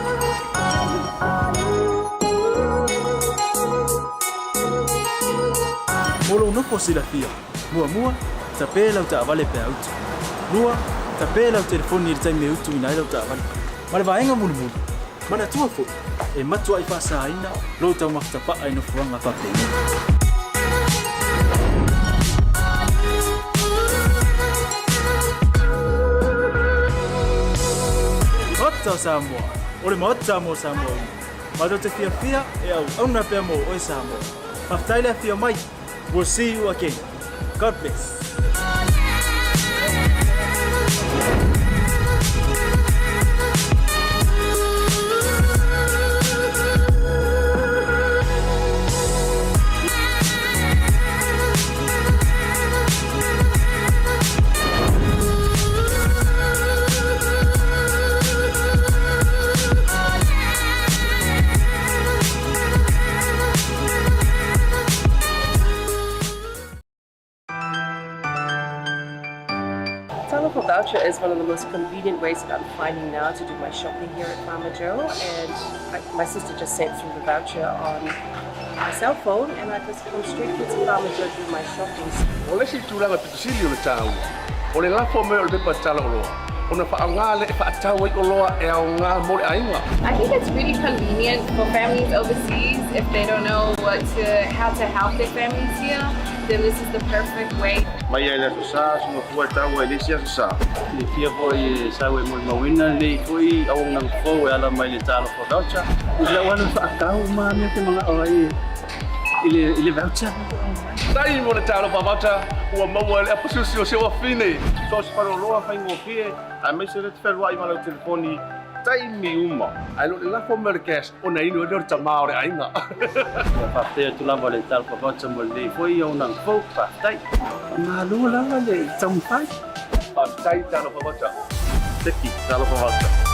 Mo lou nofo silafia, muamua, tape lau taavale pe a utu. Lua, tape lau telefoni i le taimi e utuina ai lau taavale. Ma le vaega mulimuli, manatua foi, e matuai faasaina lou taumafa tapaa i nofoaga faapenei. Maota o Samoa, o le Maota mo Samoa uma. Matou te fiafia e auauna pea mo oe Samoa. Faafetai le afio mai. We'll see you again. God bless. Talofa voucher is one of the most convenient ways that I'm finding now to do my shopping here at Farmer Joe, and my sister just sent through the voucher on my cell phone, and I just come straight here to Farmer Joe to do my shopping. O le isi tulaga pito sili o le taua, o le lafo mai o le pepa tala oloa, ona faaaoga lea e faatau ai oloa e aoga mo le aiga. I think it's really convenient for families overseas if they don't know what to, how to help their families here, then this is the perfect way. Mai lava i le Aso Sa, suga fua e taua i le isi Aso Sa. Silafia foi e sau e molimauina lenei foi auaunaga fou e ala mai le Talofa Voucher. I lau alu faatau ma mea te manao ai i le voucher. Tai mo le Talofa Voucher ua maua e le apasusi o si ou afine. So o se faleoloa faigofie aemaise le te fealuai ma lau telefoni taimi uma. Ae le o le lafo mai o le cash ona inu ai lea o le tama o le aiga. Ua faafetai atu lava le Talofa Voucher mo lenei foi auaunaga fou. Faafetai. Faamalo lava le taumafai. Faafetai, talofa maota. Seki, talofa maota.